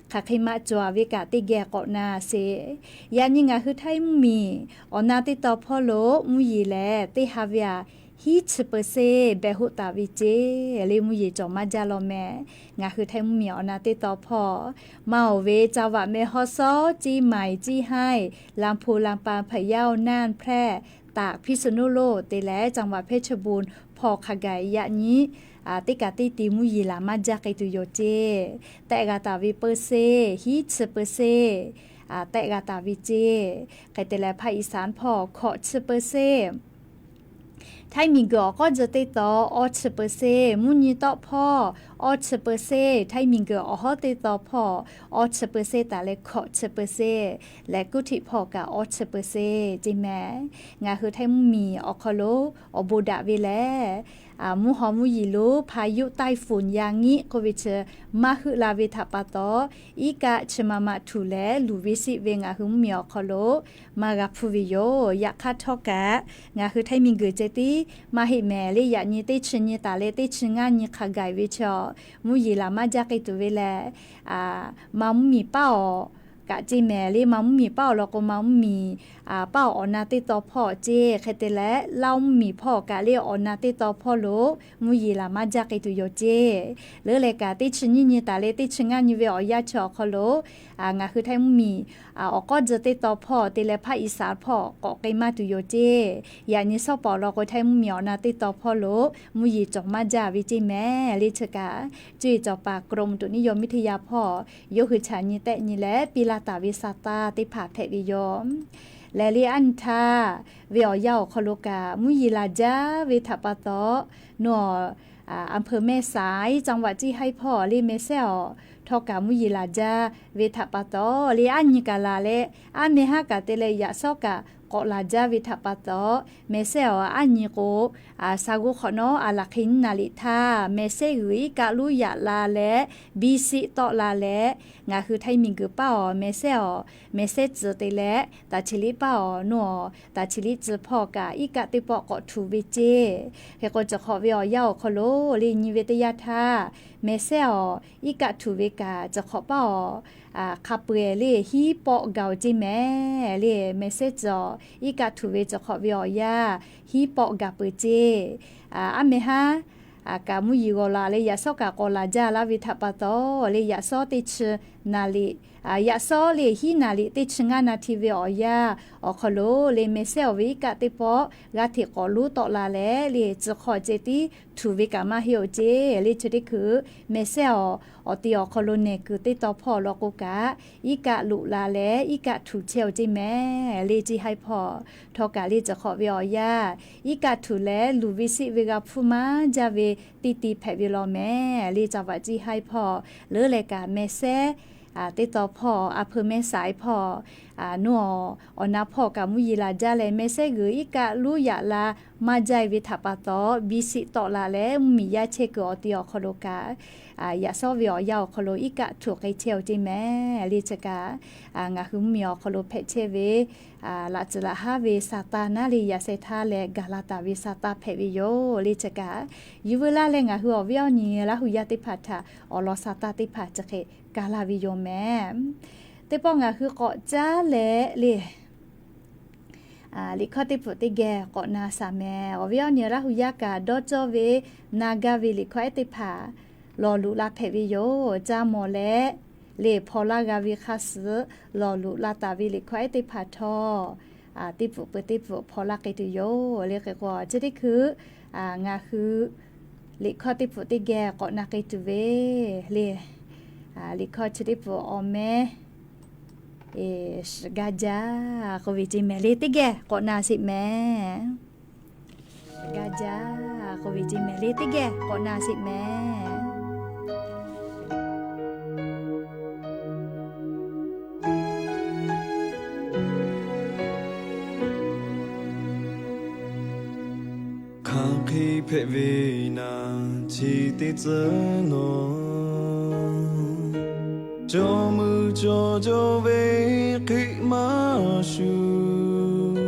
hk'aˬ hk'e maꞈ cawˬ ve kaꞈ teˇ geh k'awꞈ na sheˍ. Yaꞈ nyi ngaˬ hui htaiˇ mvuhˇ miˬ awˬ na teˇ taw hpawˇ lo mvuhˇ yeˬ lehˬ teˇ ha ve aꞈ hiˉ chi peu se beh hoˆ taˍ ve ceˇ le mvuhˇ yeˬ cawˬ maˇ jaˇ law mehˍ. Ngaˬ hui htaiˇ mvuhˇ miˬ awˬ na teˇ taw hpawˇ maˇ oˬ ve จังหวัดแม่ฮ่องสอน Ciˇ Maiˍ, Ciˇ Haiˇ, Lamphu, Lampa, Hpaˍyaˇ, Naˇ, Hpehˇ, Taˍ, Hpiˇsuˍnuˇloˆ te leh จังหวัดเพชรบูรณ์ hpawˇ hk'a gaˬ yaꞈ nyi teˇ kaꞈ teˇ ti mvuhˇ yeˬ laˬ maˇ jaˇ k'ai tuˬ yoˬ ceˇ. Tehˆ g'a taˍ ve peu se hiˉ chi peu se tehˆ g'a taˍ ve ceˇ. Hk'e te leh ภาคอีสาน hpawˇ hkawꞈ chi peu se, htaiˇ miˬguiˬ awˬ k'awˇ jeh teˇ taw awˇ chi peu se, mvuhˇ nyi tawˆ hpawˇ awˇ chi peu se, htaiˇ miˬguiˬ awˬ hawˉ teˇ taw hpawˇ awˇ chi peu se taˍ leh hkawꞈ chi peu se leh กรุงเทพ hpawˇ kaꞈ awˇ chi peu se ceˇ mehˍ. Ngaˬ hui htaiˇ mvuhˇ miˬ awˬ hk'aw lo awˬ bon daꞈ ve lehˬ, mvuhˇ haw mvuhˇ yeˬ lo พายุไต้ฝุ่น Yangit k'oˆ ve chi maˇ heuˆ la ve htaꞈ pa taw, iˉ kaˆ chi ma ma htuˬ leh luˬ ve siˆ ve ngaˬ hui mvuhˇ miˬ awˬ hk'aw lo maˇ g'a hpuˇ ve yoˬ. Yaꞈ hk'aˇ htawˇ kaꞈ ngaˬ hui htaiˇ miˬguiˬ ceh tiˉ maˇ heˆ mehˍ le. Yaꞈ nyi teˇ chi nyi taˍ leh teˇ chi ngaˇ nyi hk'a gaˬ ve chi mvuhˇ yeˬ laˬ maˇ jaˇ k'ai tuˬ ve lehˬ, maˇ mvuhˇ miˬ paˉ awˬ kaꞈ ceˇ mehˍ le. Maˇ mvuhˇ miˬ paˉ awˬ lawn k'o, maˇ mvuhˇ miˬ paˉ awˬ awˬ na teˇ taw hpawˇ ceˇ. Hk'e te leh Laˇ mvuhˇ miˬ hpawˇ kaꞈ le awˬ na teˇ taw hpawˇ lo mvuhˇ yeˬ laˬ maˇ jaˇ k'ai tuˬ yoˬ ceˇ. Leuˉ leh kaꞈ teˇ chi nyiˇ nyi taˍ leh teˇ chi ngaˇ nyi ve awˬ yanˇ chi awˬ hk'aw lo ngaˬ hui htaiˇ mvuhˇ miˬ awˬ k'awˇ jeh teˇ taw hpawˇ te leh ภาคอีสาน hpawˇ k'awꞈ k'ai maˇ tuˬ yoˬ ceˇ. Yaꞈ nyi shawˉ pawˍ lawn k'o, htaiˇ mvuhˇ miˬ awˬ na teˇ taw hpawˇ lo mvuhˇ yeˬ cawˬ maˇ jaˇ ve ceˇ mehˍ le. Chi kaꞈ cuˇ yiˍ cawˬ paˍ กรมอุตุนิยมวิทยา hpawˇ yawˇ hui chaꞈ nyi tehˆ nyi leh piˇ laˇ taˍ ve sa taˇ teˇ hpaˍ hpehꞈ ve yoˬ. Lehˬ le aˉ nyi htaˇ ve awˬ yanˇ awˬ hk'aw lo kaꞈ mvuhˇ yeˬ laˬ jaˇ ve htaꞈ pa taw, nawˬ อำเภอแม่สาย จังหวัดเชียงราย hpawˇ le meh sehˉ awˬ htawˇ kaꞈ mvuhˇ yeˬ laˬ jaˇ ve htaꞈ pa taw le aˉ nyi kaꞈ laˬ leh, aˉ meh haˉ kaꞈ te leh yaꞈ shawˉ kaꞈ k'awꞈ laˬ jaˇ ve htaꞈ pa taw, meh sehˉ awˬ aˉ nyi k'o, sa g'uˇ hk'awꞈ nawˉ a laˬ hk'e nyiˇ naˍ riˍ htaˇ meh sehˉ g'uiˬ iˉ kaˆ luˉ yaꞈ la leh biˇ siˆ tawˆ la leh, ngaˬ hui htaiˇ miˬguiˬ paˇ awˬ meh sehˉ awˬ meh sehˉ tcuh te leh taˍ chi liˉ paˇ awˬ nawˬ awˬ taˍ chi liˉ tcuh hpawˇ kaꞈ iˉ kaˆ teˇ pawˆ k'awꞈ htuꞈ ve ceˇ. Hk'e k'o, chi hk'awꞈ ve awˬ yanˇ awˬ hk'aw lo le nyi ve teˇ yanˇ htaˇ, meh sehˉ awˬ iˉ kaˆ htuꞈ ve kaꞈ chi hk'awꞈ paˇ awˬ hk'a peu-eˬ le hiˉ pawˆ gaˬ-oˬ ceˇ mehˍ le. Meh sehˉ tcuh awˬ iˉ kaˆ htuꞈ ve chi hk'awꞈ ve awˬ yanˇ hiˉ pawˆ gaˬ peuˬ ceˇ. Aˉ meh haˉ kaꞈ mvuhˇ yeˬ g'awˬ laˬ leh yaꞈ shawˉ kaꞈ k'awꞈ laˬ jaˇ laˇ ve htaꞈ pa taw le, yaꞈ shawˉ teˇ chi naˍ riˍ, yaꞈ shawˉ le hiˉ naˍ riˍ teˇ chi ngaˇ naˍ hti ve awˬ yanˇ awˬ hk'aw lo le meh sehˉ awˬ ve iˉ kaˆ teˇ pawˆ g'a hteꞈ k'awꞈ luˉ tawˆ la leh le, tcuh hk'awꞈ ceh tiˉ htuꞈ ve kaꞈ maˇ heˆ-oˬ ceˇ le. Chi teˇ hkui meh sehˉ awˬ awˬ ti awˬ hk'aw lo nehˬ kuiˬ teˇ taw hpawˇ lawn k'o kaꞈ, iˉ kaˆ loꞈ la leh iˉ kaˆ htuꞈ chehˇ-oˬ ceˇ mehˍ le. Ceˇ haiˉ hpawˇ htawˇ kaꞈ le, chi hk'awꞈ ve awˬ yanˇ iˉ kaˆ htuꞈ leh luˬ ve siˆ ve g'a hpuˇ maˇ jaˇ ve teˇ ti hpehꞈ ve law mehˍ le. Caˍ vaꞈ ceˇ haiˉ hpawˇ leuˉ leh kaꞈ meh sehˉ teˇ taw hpawˇ อำเภอแม่สาย hpawˇ nawˬ awˬ na hpawˇ kaꞈ mvuhˇ yeˬ laˬ jaˇ leh meh sehˉ g'uiˬ iˉ kaˆ luˉ yaꞈ la maˇ jaˇ ve htaꞈ pa taw, biˇ siˆ tawˆ la leh mvuhˇ miˬ yaˇ chehˇ kuiˬ awˬ ti awˬ hk'aw lo kaꞈ, yaꞈ shawˉ ve awˬ yanˇ awˬ hk'aw lo iˉ kaˆ htuꞈ k'ai chehˇ-oˬ ceˇ mehˍ le. Chi kaꞈ ngaˬ hui mvuhˇ miˬ awˬ hk'aw lo hpehꞈ chehˇ ve laꞈ tcuhˍ laꞈ haˉ ve sa taˇ naˉ le yaꞈ sheh htaˇ leh gaˬ la taˍ ve sa taˇ hpehꞈ ve yoˬ le. Chi kaꞈ yuˬ veu laˇ leh ngaˬ hui awˬ viˉ awˬ nyi Laˇ huˍ yaˇ teˇ hpaˍ htaꞈ awˬ lawn sa taˇ teˇ hpaˍ chi hk'e gaˬ la ve yoˬ mehˍ. Teˇ pawˆ ngaˬ hui k'awꞈ caˉ leh le liꞈ hkawˇ teˇ pfuhꞈ teˇ geh k'awꞈ na shaˍ mehˍ. Awˬ viˉ awˬ nyi Laˇ huˍ yaˇ kaꞈ dawˇ cawˇ ve na gaˇ ve liꞈ hkawˇ ehˉ teˇ hpaˍ lawˬ luꞈ la hpehꞈ ve yoˬ. Caˇ mawˬ leh le hpaw laˇ g'a ve hk'a suhˍ lawˬ luꞈ la taˍ ve liꞈ hkawˇ ehˉ teˇ hpaˍ htawˇ, teˇ pfuhꞈ peuˬ teˇ pfuhꞈ hpaw laˇ k'ai tuˬ yoˬ le. Hk'e k'o chi teˇ hkui ngaˬ hui liꞈ hkawˇ teˇ pfuhꞈ teˇ geh k'awꞈ na k'ai tuˬ ve le. Liꞈ hkawˇ chi teˇ pfuhꞈ awˬ mehˉ shiˍ gaˇ jaˇ k'oˆ ve ceˇ mehˍ le. Teˇ geh k'awꞈ na sheˍ mehˍ. Shiˍ gaˇ jaˇ k'oˆ ve ceˇ mehˍ le. Teˇ geh k'awꞈ na sheˍ mehˍ. Hk'aˬ hk'e hpehꞈ ve naˍ chi teˇ tcuhˉ nawˬ, Jawˇmawˇ Cawˬ cawˬ ve hk'e maˇ shuˍ,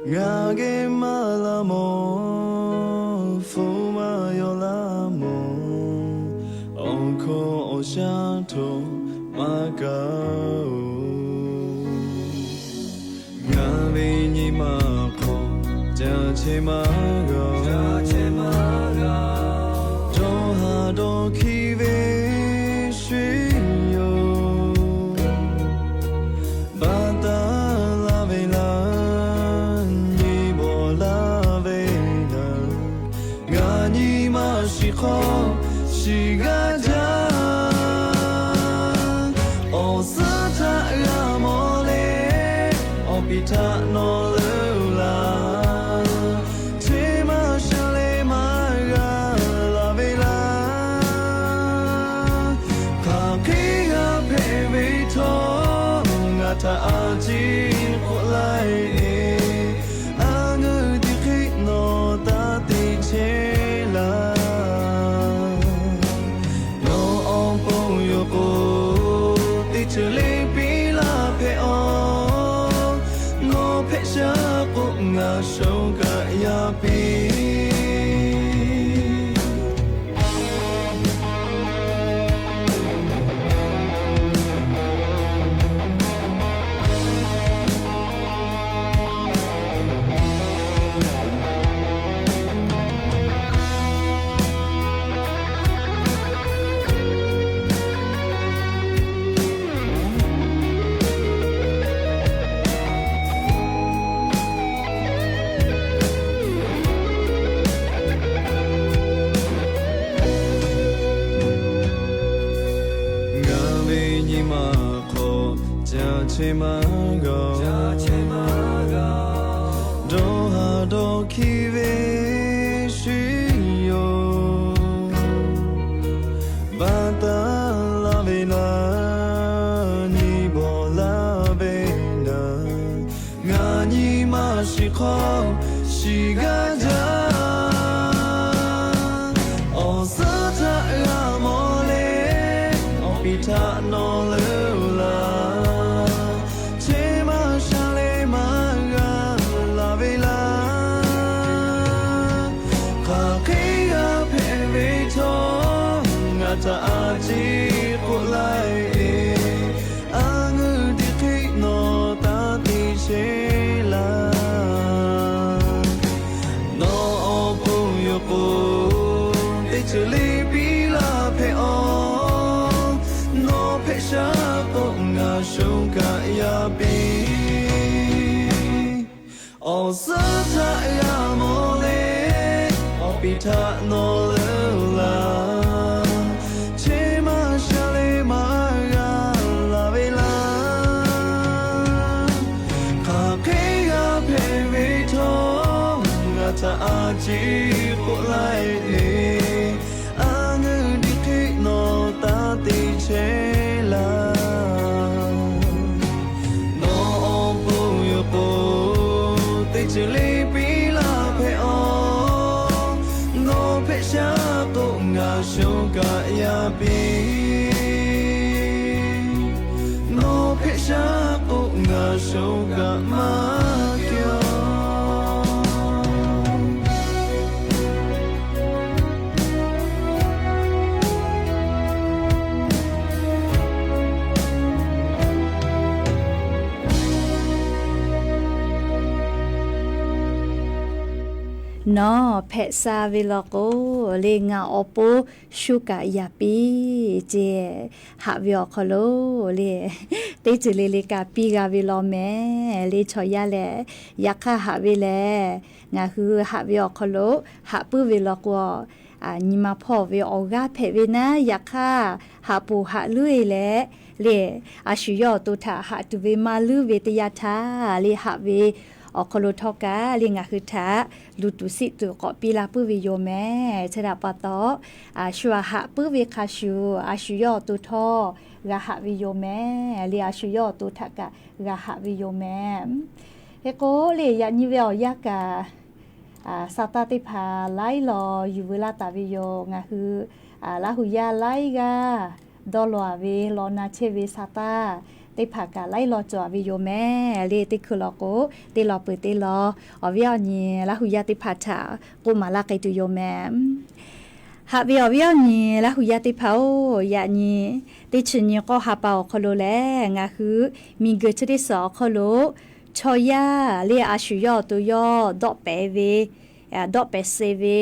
ngaˬ geh maˇ la mawˬ, hpu maˇ yaw la mawˬ, awˬ hkaw awˬ shaˉ htaꞈ maˇ kaꞈ oˬ. Ngaˬ ve nyi ma hk'aw caˇ chehˇ maˇ g'a, dawˇ haˍ dawˇ hkiˇ ve shu yoˬ. Baˬ taˍ laˇ ve laˇ, nyi bawˬ laˇ ve laˇ, ngaˬ nyi ma shiˍ hk'aw shiˍ g'aˇ jaˇ. Awˬ suhˉ htaꞈ g'a mawˬ le, awˬ piˍ htaꞈ nawˬ leuˉ laˇ, chehˇ maˇ sha leh maˇ g'a laˬ ve laˇ. Hk'aˬ hk'e g'a hpehꞈ ve htawˇ, ngaˬ htaꞈ a ciˉ k'oˆ laiˉ e, a ngeuˍ teˇ hk'e nawˬ taˇ te chehˇ laˇ. Nawˬ awˬ pon yoˬ k'o, teˇ ceuˬ le piˇ laˇ hpehꞈ aˬ. Nawˬ hpehꞈ shaˉ k'o, ngaˬ shoˍ kaꞈ yaˇ piˇ. Ngaˬ ve nyi ma hk'aw caˇ chehˇ maˇ g'a, dawˇ haˍ dawˇ hkiˇ ve shu yoˬ. Baˬ taˍ laˇ ve laˇ, nyi bawˬ laˇ ve laˇ, ngaˬ nyi ma shiˍ hk'aw shiˍ g'aˇ jaˇ. Awˬ suhˉ htaꞈ g'a mawˬ le, awˬ piˍ htaꞈ nawˬ leuˉ laˇ, chehˇ maˇ sha leh maˇ g'a laˬ ve laˇ. Hk'aˬ hk'e g'a hpehꞈ ve htawˇ, ngaˬ htaꞈ a ciˉ k'oˆ laiˉ e, a ngeuˍ teˇ hk'e nawˬ taˇ te chehˇ laˇ. Nawˬ awˬ pon yoˬ k'o, teˇ ceuˬ le piˇ laˇ hpehꞈ aˬ. Nawˬ hpehꞈ shaˉ k'o, ngaˬ shoˍ kaꞈ yaˇ piˇ. Awˬ suhˉ htaꞈ g'a mawˬ le, awˬ piˍ htaꞈ nawˬ leuˉ laˇ, chehˇ maˇ sha leh maˇ g'a laˬ ve laˇ. Hk'aˬ hk'e g'a hpehꞈ ve htawˇ, ngaˬ htaꞈ a ciˉ k'oˆ laiˉ e, a ngeuˍ teˇ hk'e nawˬ taˇ te chehˇ laˇ. Nawˬ awˬ pon yoˬ k'o, teˇ ceuˬ le piˇ laˇ hpehꞈ aˬ. Nawˬ hpehꞈ shaˉ k'o, ngaˬ shoˍ kaꞈ yaˇ piˇ. Nawˬ hpehꞈ shaˉ k'o, ngaˬ shoˍ kaꞈ maˇ kawˬ. Nawˬ hpehꞈ sha ve law k'o, le ngaˬ awˬ pon shu kaꞈ yaˇ piˇ ce. Haꞈ ve awˬ hk'aw lo le, teˇ ceuˬ le le kaꞈ piˇ g'a ve law mehˍ le chaw yaˇ lehˬ. Yaꞈ hk'aˇ haꞈ ve lehˬ, ngaˬ hui haꞈ ve awˬ hk'aw lo haꞈ puiˉ ve law k'o, nyi ma hpawˇ ve awˬ g'aˇ hpehꞈ ve naˉ, yaꞈ hk'aˇ haꞈ poˬ haꞈ loˉ e leh, le a shu yawˇ awˬ to htaꞈ haꞈ tuˬ ve maˇ loˉ ve teˇ yanˇ htaˇ le, haꞈ ve awˬ hk'aw lo htawˇ kaꞈ le ngaˬ hui htaꞈ luˬ tuˬ siˆ tuˬ k'awꞈ piˇ la puiˉ ve yoˬ mehˍ. Chi htaꞈ pa taw, a shu aꞈ haꞈ puiˉ ve hk'a shuˍ, a shu yawˇ awˬ to htawˇ g'a haꞈ ve yoˬ mehˍ le, a shu yawˇ awˬ to htaꞈ kaꞈ g'a haꞈ ve yoˬ mehˍ. Hk'e k'o le, yaꞈ nyi ve awˬ yanˇ kaꞈ, saˍ taˇ teˇ hpaˍ laiˉ law yuˬ veu laˇ taˍ ve yoˬ. Ngaˬ hui Laˇ hu yaˇ laiˉ g'aˇ dawˇ law-a ve law na chehˇ ve sa taˇ teˇ hpaˍ kaꞈ laiˉ law cawˬ-a ve yoˬ mehˍ le. Teˇ hkui law k'o, teˇ law peuˬ teˇ law awˬ viˉ awˬ nyi Laˇ hu yaˇ teˇ hpaˍ htaꞈ k'oˆ maˍ laˇ k'ai tuˬ yoˬ mehˍ. Haꞈ ve awˬ viˉ awˬ nyi Laˇ hu yaˇ teˇ hpaˍ-oˬ, yaꞈ nyi teˇ chi nyi k'awˇ ha pa awˬ hk'aw lo lehˬ, ngaˬ hui miˬguiˬ chi teˇ suhˍ awˬ hk'aw lo chaw yaˇ le a shu yawˇ awˬ to yawˇ dawˆ pehˍ ve, dawˆ pehˍ suh ve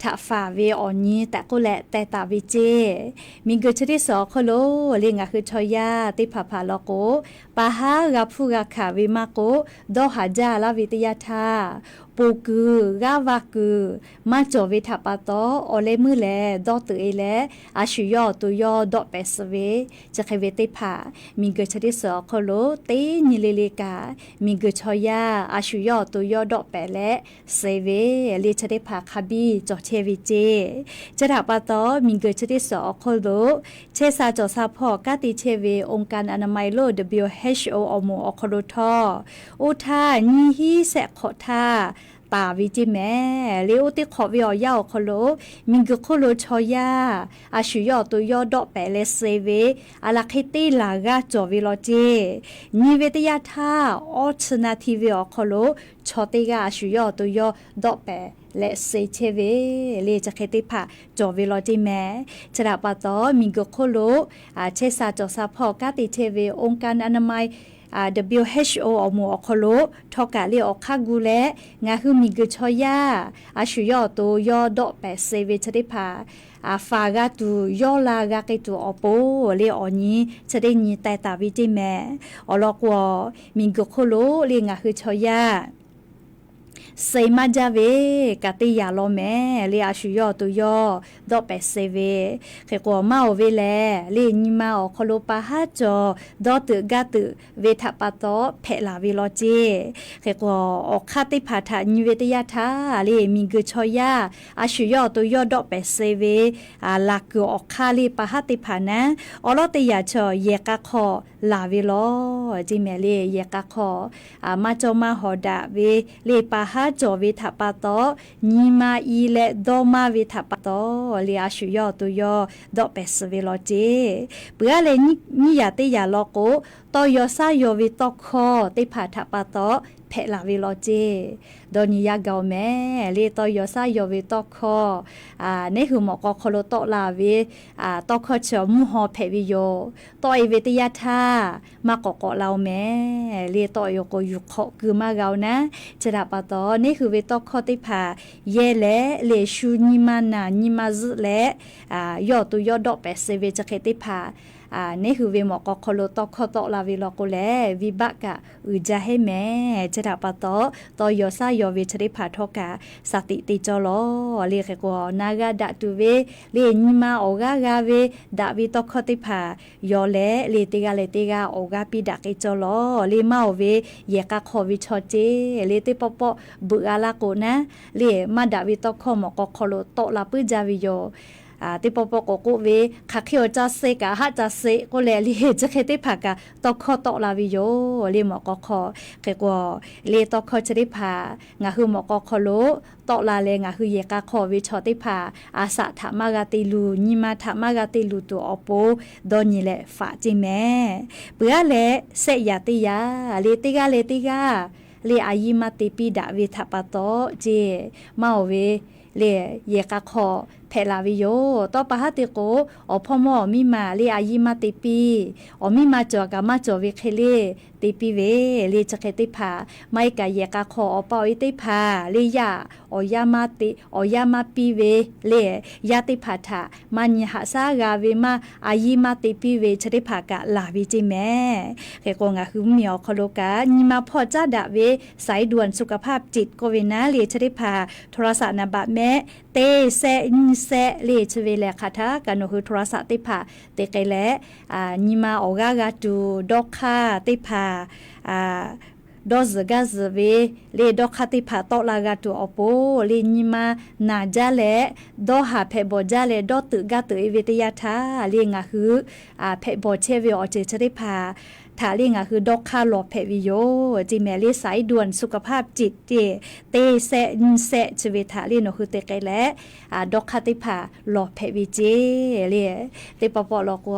htaꞈ faˍ ve awˬ nyi tehꞈ k'oˆ leh teh taˍ ve ceˇ. Miˬguiˬ chi teˇ suhˍ awˬ hk'aw lo le ngaˬ hui chaw yaˇ teˇ hpaˍ hpaˍ law k'o, pa haˉ g'a hpuˇ g'a hkanˍ ve maˇ k'oˆ, dawˇ haˍ jaˇ laˇ ve teˇ yanˇ htaˇ, ponˬ kuiˬ g'aˇ va kuiˬ maˇ cawˬ ve htaꞈ pa taw, awˬ leh meuˇ lehˬ dawˇ teuꞈ-e leh, a shu yawˇ awˬ to yawˇ dawˆ pehˍ suh ve, chi hk'e ve teˇ hpaˍ miˬguiˬ chi teˇ suhˍ awˬ hk'aw lo teˇ nyi le le kaꞈ, miˬguiˬ chaw yaˇ a shu yawˇ awˬ to yawˇ dawˆ pehˍ leh suh ve le chi teˇ hpaˍ hk'a biˇ cawˬ chehˇ ve ceˇ. Chi htaꞈ pa taw, miˬguiˬ chi teˇ suhˍ awˬ hk'aw lo chehˇ sha cawˬ sha hpawˇ kanˉ te chehˇ ve องค์การอนามัยโลก WHO awˬ moˍ awˬ hk'aw lo htawˇ, oˇ htaˇ nyiˇ hinˉ shehˆ hk'awꞈ htaˇ taˍ ve ceˇ mehˍ le. Oˇ teˇ hk'awꞈ ve awˬ yanˇ awˬ hk'aw lo, miˬguiˬ hk'oˆ lo chaw yaˇ a shu yawˇ awˬ to yawˇ dawˆ pehˍ leh suh ve, a laˬ hk'e teˇ laˬ g'aˇ cawˬ ve law ceˇ. Nyi ve teˇ yanˇ htaˇ awˇ chi na hti ve awˬ hk'aw lo, chaw teˇ g'aˇ a shu yawˇ awˬ to yawˇ dawˆ pehˍ leh suh chehˇ ve le chi hk'e teˇ hpaˍ cawˬ ve law ceˇ mehˍ. Chi htaꞈ pa taw, miˬguiˬ hk'oˆ lo chehˇ sha cawˬ sha hpawˇ kanˉ te chehˇ ve องค์การอนามัย WHO awˬ moˍ awˬ hk'aw lo htawˇ kaꞈ le awˬ hk'aˇ gu leh, ngaˬ hui miˬguiˬ chaw yaˇ a shu yawˇ awˬ to yawˇ dawˆ pehˍ suh ve chi teˇ hpaˍ faˍ g'a tuˬ yawˇ la g'a k'ai tuˬ awˬ pon le awˬ nyi chi teˇ nyi teh taˍ ve ceˇ mehˍ. Awˬ lawn k'o, miˬguiˬ hk'oˆ lo le ngaˬ hui chaw yaˇ suh maˇ jaˇ ve kaꞈ teˇ yaꞈ law mehˍ le. A shu yawˇ awˬ to yawˇ dawˆ pehˍ suh ve hk'e k'o, maˇ oˬ ve lehˬ le nyi ma awˬ hk'aw lo pa haˉ cawˬ dawˇ teuꞈ gaˇ teuꞈ ve htaꞈ pa taw hpehꞈ laˬ ve law ceˇ. Hk'e k'o, awˬ hk'aˇ teˇ hpaˍ htaꞈ nyi ve teˇ yanˇ htaˇ le miˬguiˬ chaw yaˇ a shu yawˇ awˬ to yawˇ dawˆ pehˍ suh ve laˬ kuiˬ awˬ hk'aˇ le pa haˉ teˇ hpaˍ naˉ, awˬ lawˉ teˇ yaꞈ chaw yehˬ k'a hk'aw laˬ ve law ceˇ mehˍ le. Yehˬ k'a hk'aw maˇ cawˇ maˇ hawˍ daꞈ ve le pa haˉ cawˬ ve htaꞈ pa taw, nyi ma i leh dawˇ maˇ ve htaꞈ pa taw le a shu yawˇ awˬ to yawˇ dawˆ pehˍ suh ve law ceˇ. Peuˬ aˉ leh nyiˇ yaꞈ teˇ yaꞈ law k'o, tawˇ yaw shaˉ yaw ve tawˇ hkawˇ teˇ hpaˍ htaꞈ pa taw hpehꞈ laˬ ve law ceˇ. Dawˇ nyi yaˇ gaˬ-oˬ mehˍ le. Tawˇ yaw shaˉ yaw ve tawˇ hkawˇ, neˉ hui mawꞈ k'aw hk'aw lo tawˆ la ve tawˇ hkawˇ chi awˬ mvuhˇ haw hpehꞈ ve yoˬ. Tawˆ-e ve teˇ yanˇ htaˇ maˇ k'awꞈ k'awꞈ la-oˬ mehˍ le. Tawˆ-e-oˬ k'o, yuˬ hk'awꞈ keu maˇ g'a-oˬ naˉ. Chi htaꞈ pa taw, neˉ hui ve tawˇ hkawˇ teˇ hpaˍ yehˇ leh le shu nyi ma naˬ nyi ma zuhˆ leh, yawˇ awˬ to yawˇ dawˆ pehˍ suh ve chi hk'e teˇ hpaˍ neˉ hui ve mawꞈ k'aw hk'aw lo tawˇ hkawˇ tawˆ la ve law k'o lehˬ, venˇbaˆ kaꞈ uiˍ jaˇ heˉ mehˍ. Chi htaꞈ pa taw, tawˇ yaw shaˉ yaw ve chi teˇ hpaˍ htawˇ kaꞈ shaˍ tiꞈ te cawˇ lawˬ le. Hk'e k'o, na g'a daꞈ tuˬ ve le nyi ma awˬ g'aˇ g'a ve daꞈ ve tawˇ hkawˇ teˇ hpaˍ yaw leh le, teˇ g'aˇ leh teˇ g'aˇ awˬ g'aˇ piˇ daꞈ k'ai cawˇ lawˬ le. Maˇ oˬ ve yehˬ k'a hk'aw ve chaw ceˇ le, teˇ pawˆ pawˆ beuꞈ g'a laˇ k'o naˉ le, maˇ daꞈ ve tawˇ hkawˇ mawꞈ k'aw hk'aw lo tawˆ la puiˉ jaˇ ve yoˬ. Teˇ pawˆ pawˆ k'o k'oˆ ve, hk'aˬ hk'e awˬ ca suh kaꞈ haˆ ca suh k'oˆ leh le, chi hk'e teˇ hpaˍ kaꞈ tawˇ hkawˇ tawˆ la ve yoˬ le mawꞈ k'aw hk'aw. Hk'e k'o, le tawˇ hkawˇ chi teˇ hpaˍ ngaˬ hui mawꞈ k'aw hk'aw lo tawˆ la leh, ngaˬ hui yehˬ k'a hk'aw ve chaw teˇ hpaˍ a shaꞈ htaꞈ maˇ g'a te luˬ, nyi ma htaꞈ maˇ g'a te luˬ tuˬ awˬ pon dawˇ nyi leh faꞈ ceˇ mehˍ. Peuˬ aˉ leh, shehˆ yaꞈ teˇ yaꞈ le, teˇ g'aˇ leh teˇ g'aˇ le a yiˇ maˇ te piˇ daꞈ ve htaꞈ pa taw ceˇ, maˇ oˬ ve le yehˬ k'a hk'aw hpehꞈ la ve yoˬ. Tawˇ pa haˉ te k'o, awˬ hpawˇ mawˇ awˬ miˇ ma le a yiˇ maˇ te piˇ, awˬ miˇ ma cawˬ kaꞈ maˇ cawˬ ve hk'e le te piˇ ve le chi hk'e teˇ hpaˍ, maˇ heˆ kaꞈ yehˬ k'a hk'aw awˬ pa awˬ e teˇ hpaˍ le yaˇ awˬ yaˇ maˇ te, awˬ yaˇ maˇ piˇ ve le, yaˇ teˇ hpaˍ htaꞈ maˇ nyi haꞈ shaˉ g'a ve maˇ a yiˇ maˇ te piˇ ve chi teˇ hpaˍ kaꞈ laˬ ve ceˇ mehˍ. Hk'e k'o, ngaˬ hui mvuhˇmiˬ awˬ hk'aw lo kaꞈ nyi ma hpawˇ caˉ daꞈ ve สายด่วนสุขภาพจิต k'oˆ ve naˉ le chi teˇ hpaˍ โทรศัพท์ นามบัตร mehˆ teˇ shehˆ nyiˇ shehˆ le chi ve lehˬ hk'aˬ htaˇ kaꞈ nawˬ hui โทรศัพท์ teˇ hpaˍ te k'ai leh, nyi ma awˬ g'aˇ g'a tuˬ dawˇ hk'aˇ teˇ hpaˍ dawˇ zuhˬ gaˇ zuhˬ ve le dawˇ hk'aˇ teˇ hpaˍ tawˆ la g'a tuˬ awˬ pon le nyi ma naˬ jaˇ leh, dawˇ haˍ hpehꞈ bawˬ jaˇ leh dawˇ teuꞈ gaˇ teuꞈ-e ve teˇ yanˇ htaˇ le ngaˬ hui hpehꞈ bawˬ chehˇ ve awˬ ceuˬ chi teˇ hpaˍ htaꞈ le ngaˬ hui dawˇ hk'aˇ lawˬ hpehꞈ ve yoˬ. Ceˇ mehˍ le สายด่วนสุขภาพจิต ceˇ, teˇ sehˆ nyiˇ sehˆ chi ve htaꞈ le nawˬ hui te k'ai leh, dawˇ hk'aˇ teˇ hpaˍ lawˬ hpehꞈ ve ceˇ le. Teˇ pawˆ pawˆ law k'o,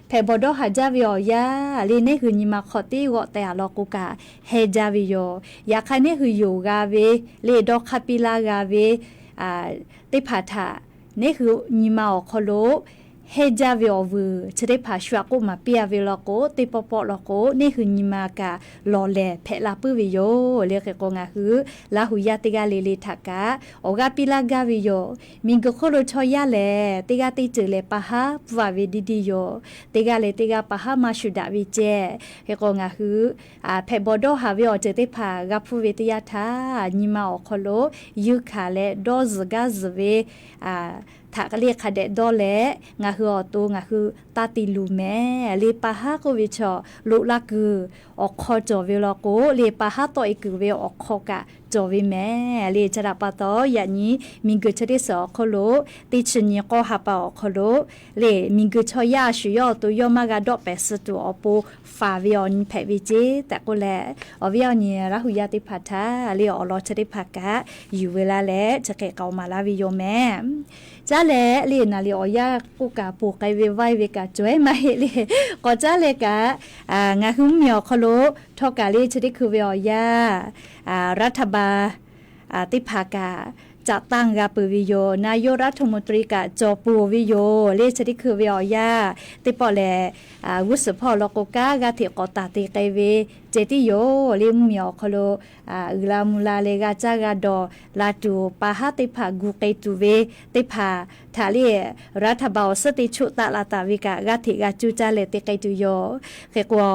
hpehꞈ bawˬ dawˇ haˍ jaˇ ve awˬ yanˇ le, neˇ hui nyi ma hk'aw tiˉ g'awˆ teh a law k'o kaꞈ, hehnˇ jaˇ ve yoˬ. Yaꞈ hk'aˇ neˇ hui yonˍ g'a ve le, dawˇ hk'aˇ piˇ laˇ g'a ve teˇ hpaˍ htaꞈ neˇ hui nyi ma awˬ hk'aw lo hehnˇ jaˇ ve awˬ vuiˬ chi teˇ hpaˍ shu aꞈ k'oˆ maˍ piˇ a ve law k'o, teˇ pawˆ pawˆ law k'o, neˇ hui nyi ma kaꞈ lawˬ lehˬ hpehꞈ la puiˉ ve yoˬ le. Hk'e k'o, ngaˬ hui Laˇ huˍ yaˇ teˇ g'aˇ le le htaꞈ kaꞈ awˬ g'aˇ piˇ laˇ gaˇ ve yoˬ. Miˬguiˬ hk'oˆ lo chaw yaˇ lehˬ, teˇ g'aˇ teˇ ceuˬ lehˬ pa haˉ pfuhˇ a ve diˇ diˇ yoˬ. Teˇ g'aˇ leh teˇ g'aˇ pa haˉ maˇ shuˍ daꞈ ve ceˇ. Hk'e k'o, ngaˬ hui hpehꞈ bawˬ dawˇ haˍ ve awˬ ceuˬ teˇ hpaˍ g'a hpuˇ ve teˇ yanˇ htaˇ, nyi ma awˬ hk'aw lo yuˇ hkanˍ leh dawˇ zuhˬ gaˇ zuhˬ ve htaꞈ le hk'a dehꞈ dawˇ leh, ngaˬ hui awˬ to ngaˬ hui taˇ te luˬ mehˍ le. Pa haˉ k'oˆ ve chaw loꞈ la kuiˬ awˬ hk'aw cawˬ ve law k'o le, pa haˉ tawˆ e kuiˬ ve awˬ hk'aw kaꞈ cawˬ ve mehˍ le. Chi htaꞈ pa taw, yaꞈ nyi miˬguiˬ chi teˇ suhˍ awˬ hk'oˆ lo teˇ chi nyi k'awˇ ha pa awˬ hk'aw lo le, miˬguiˬ chaw yaˇ shuˍ yawˇ awˬ to yawˇ maˇ g'a dawˆ pehˍ suh tuˬ awˬ pon faˍ ve awˬ nyi hpehꞈ ve ceˇ tehꞈ k'oˆ leh, awˬ viˉ awˬ nyi Laˇ huˍ yaˇ teˇ hpaˍ htaꞈ le awˬ lawn chi teˇ hpaˍ kaꞈ yuˬ ve laˇ leh, chi hk'e k'aoˍ maˍ laˇ ve yoˬ mehˍ. Caˉ leh le naˍ liˍ awˬ yanˇ k'oˆ kaꞈ ponˬ k'ai ve vaiˇ ve kaꞈ cawˬ ehˉ maˇ heˆ le. K'awꞈ caˉ leh kaꞈ, ngaˬ hui mvuhˇmiˬ awˬ hk'aw lo htawˇ kaꞈ le chi teˇ hkui ve awˬ yanˇ รัฐบาล teˇ hpaˍ kaꞈ caꞈ tanˇ g'a peuˬ ve yoˬ. นายกรัฐมนตรี kaꞈ cawˬ peuˬ ve yoˬ le. Chi teˇ hkui ve awˬ yanˇ teˇ pawˆ lehˬ, g'uˇ suhˍ hpawˇ law k'o, kanˉ g'aˇ hteꞈ k'awꞈ taˍ te k'ai ve ceh tiˉ yoˬ le. Mvuhˇmiˬ awˬ hk'aw lo uiˍ la mvuh la leh g'a caˇ g'a dawˬ la tuˬ, pa haˉ teˇ hpaˍ gu k'ai tuˬ ve teˇ hpaˍ htaꞈ le รัฐบาล awˬ suhˉ teˇ choˆ taˆ la taˍ ve kaꞈ, g'aˇ hteꞈ g'a cuˇ caˇ leh te k'ai tuˬ yoˬ. Hk'e k'o,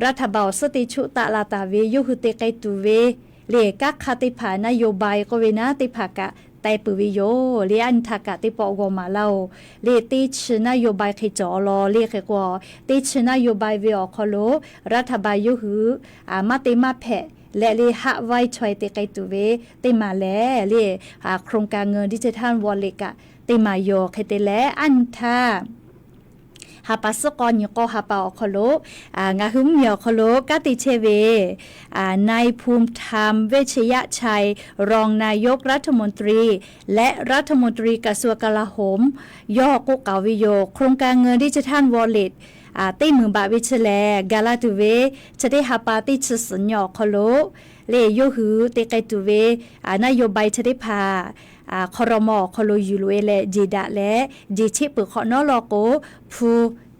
รัฐบาล awˬ suhˉ teˇ choˆ taˆ la taˍ ve yawˇ hui te k'ai tuˬ ve le, kanˉ hk'aˇ teˇ hpaˍ นโยบาย k'oˆ ve naˉ teˇ hpaˍ kaꞈ teh peuˬ ve yoˬ le. Aˉ nyi htaˇ kaꞈ teˇ pawˆ g'aw maˍ laˇ oˬ le. Teˇ chi นโยบาย hk'e cawˬ law le. Hk'e k'o, teˇ chi นโยบาย ve awˬ hk'aw lo รัฐบาล yawˇ hui maˇ te maˇ hpehꞈ leh le, haˆ vaiˇ chaweh te k'ai tuˬ ve teˇ maˬ lehˬ le, โครงการเงินดิจิทัลวอลเล็ต kaꞈ teˇ maˬ yoˬ. Hk'e te leh, aˉ nyi htaˇ ha pa suhˉ k'awˇ nyi k'awˇ ha pa awˬ hk'aw lo, ngaˬ hui mvuhˇmiˬ awˬ hk'aw lo kanˉ te chehˇ ve นายภูมิธรรม เวชยชัย รองนายกรัฐมนตรี และรัฐมนตรีกระทรวงกลาโหม yawˇ k'oˆ k'aoˍ ve yoˬ. โครงการเงินดิจิทัลวอลเล็ต teˇ meunˍ baꞈ ve chi lehˬ, gaˬ la tuˬ ve chi teˇ ha pa teˇ chi suhˍ nyi awˬ hk'aw lo le, yawˇ hui te k'ai tuˬ ve นโยบาย chi teˇ hpaˍ ครม. awˬ hk'aw lo yuˬ loꞈ e leh jeˬ daꞈ leh, jeˬ cheˆ peuˬ hk'awꞈ nawˉ law k'o, hpu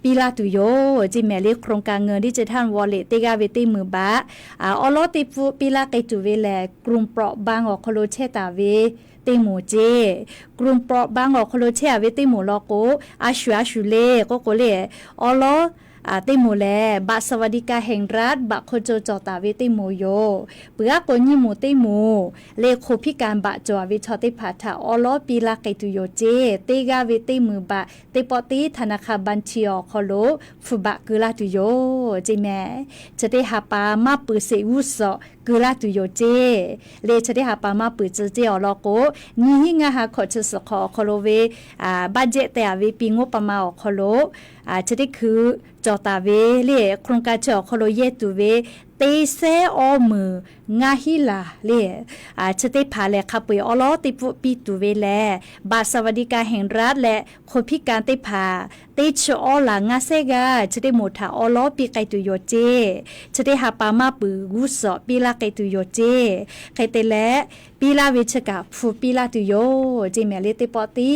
piˇ laˇ tuˬ yoˬ ceˇ mehˍ le. โครงการเงินดิจิทัลวอลเล็ต teˇ g'aˇ ve teˇ meunˍ baꞈ awˉ lawˉ teˇ pfuhˆ piˇ laˇ k'ai tuˬ ve lehˬ, กลุ่มเปราะบาง awˬ hk'aw lo chehˇ taˍ ve teˇ moˍ ceˇ. กลุ่มเปราะบาง awˬ hk'aw lo chehˇ a ve teˇ moˍ law k'o, a shuˍ a shuˍ le k'oˆ k'o le, awˉ lawˉ teˇ moˍ lehˬ, บัตรสวัสดิการแห่งรัฐ บัตรคนจน cawˬ taˍ ve teˇ moˍ yoˬ. Peuˬ aˉ k'o nyiˇ moˍ teˇ moˍ le, คนพิการ baꞈ cawˬ a ve chaw teˇ hpaˍ htaꞈ awˉ lawˉ piˇ laˇ k'ai tuˬ yoˬ ceˇ. Teˇ g'aˇ ve teˇ meunˍ baꞈ teˇ pawˆ tiˉ ธนาคารบัญชี awˬ hk'aw lo hpu baꞈ keu laˇ tuˬ yoˬ ceˇ mehˍ. Chi teˇ ha pa maˇ peuˬ sheˍ g'uˇ suhˍ keu laˇ tuˬ yoˬ ceˇ le. Chi teˇ ha pa maˇ peuˬ tcuh ceˇ awˬ lawn k'o, nyiˇ hinˉ ngaˇ ha hkawꞈ chi suhˍ hk'awꞈ awˬ hk'aw lo ve budget tehˬ a ve ปีงบประมาณ awˬ hk'aw lo chi teˇ hkui cawˬ taˍ ve le, โครงการ chi awˬ hk'aw lo yehˇ tuˬ ve teˇ sehˉ awˇ meunˍ ngaˇ hinˉ laˬ le, chi teˇ hpaˍ lehˬ hk'a peu-eˬ awˉ lawˉ teˇ pfuhˆ piˇ tuˬ ve lehˬ, บัตรสวัสดิการแห่งรัฐ leh คนพิการ teˇ hpaˍ teˇ chi awˇ laˬ ngaˇ sehˉ g'aˇ chi teˇ moˍ htaꞈ awˉ lawˉ piˇ k'ai tuˬ yoˬ ceˇ. Chi teˇ ha pa maˇ peuˬ g'uˇ suhˍ piˇ laˇ k'ai tuˬ yoˬ ceˇ. Hk'e te leh, piˇ laˇ ve chi kaꞈ hpu piˇ laˇ tuˬ yoˬ ceˇ mehˍ le. Teˇ pawˆ tiˉ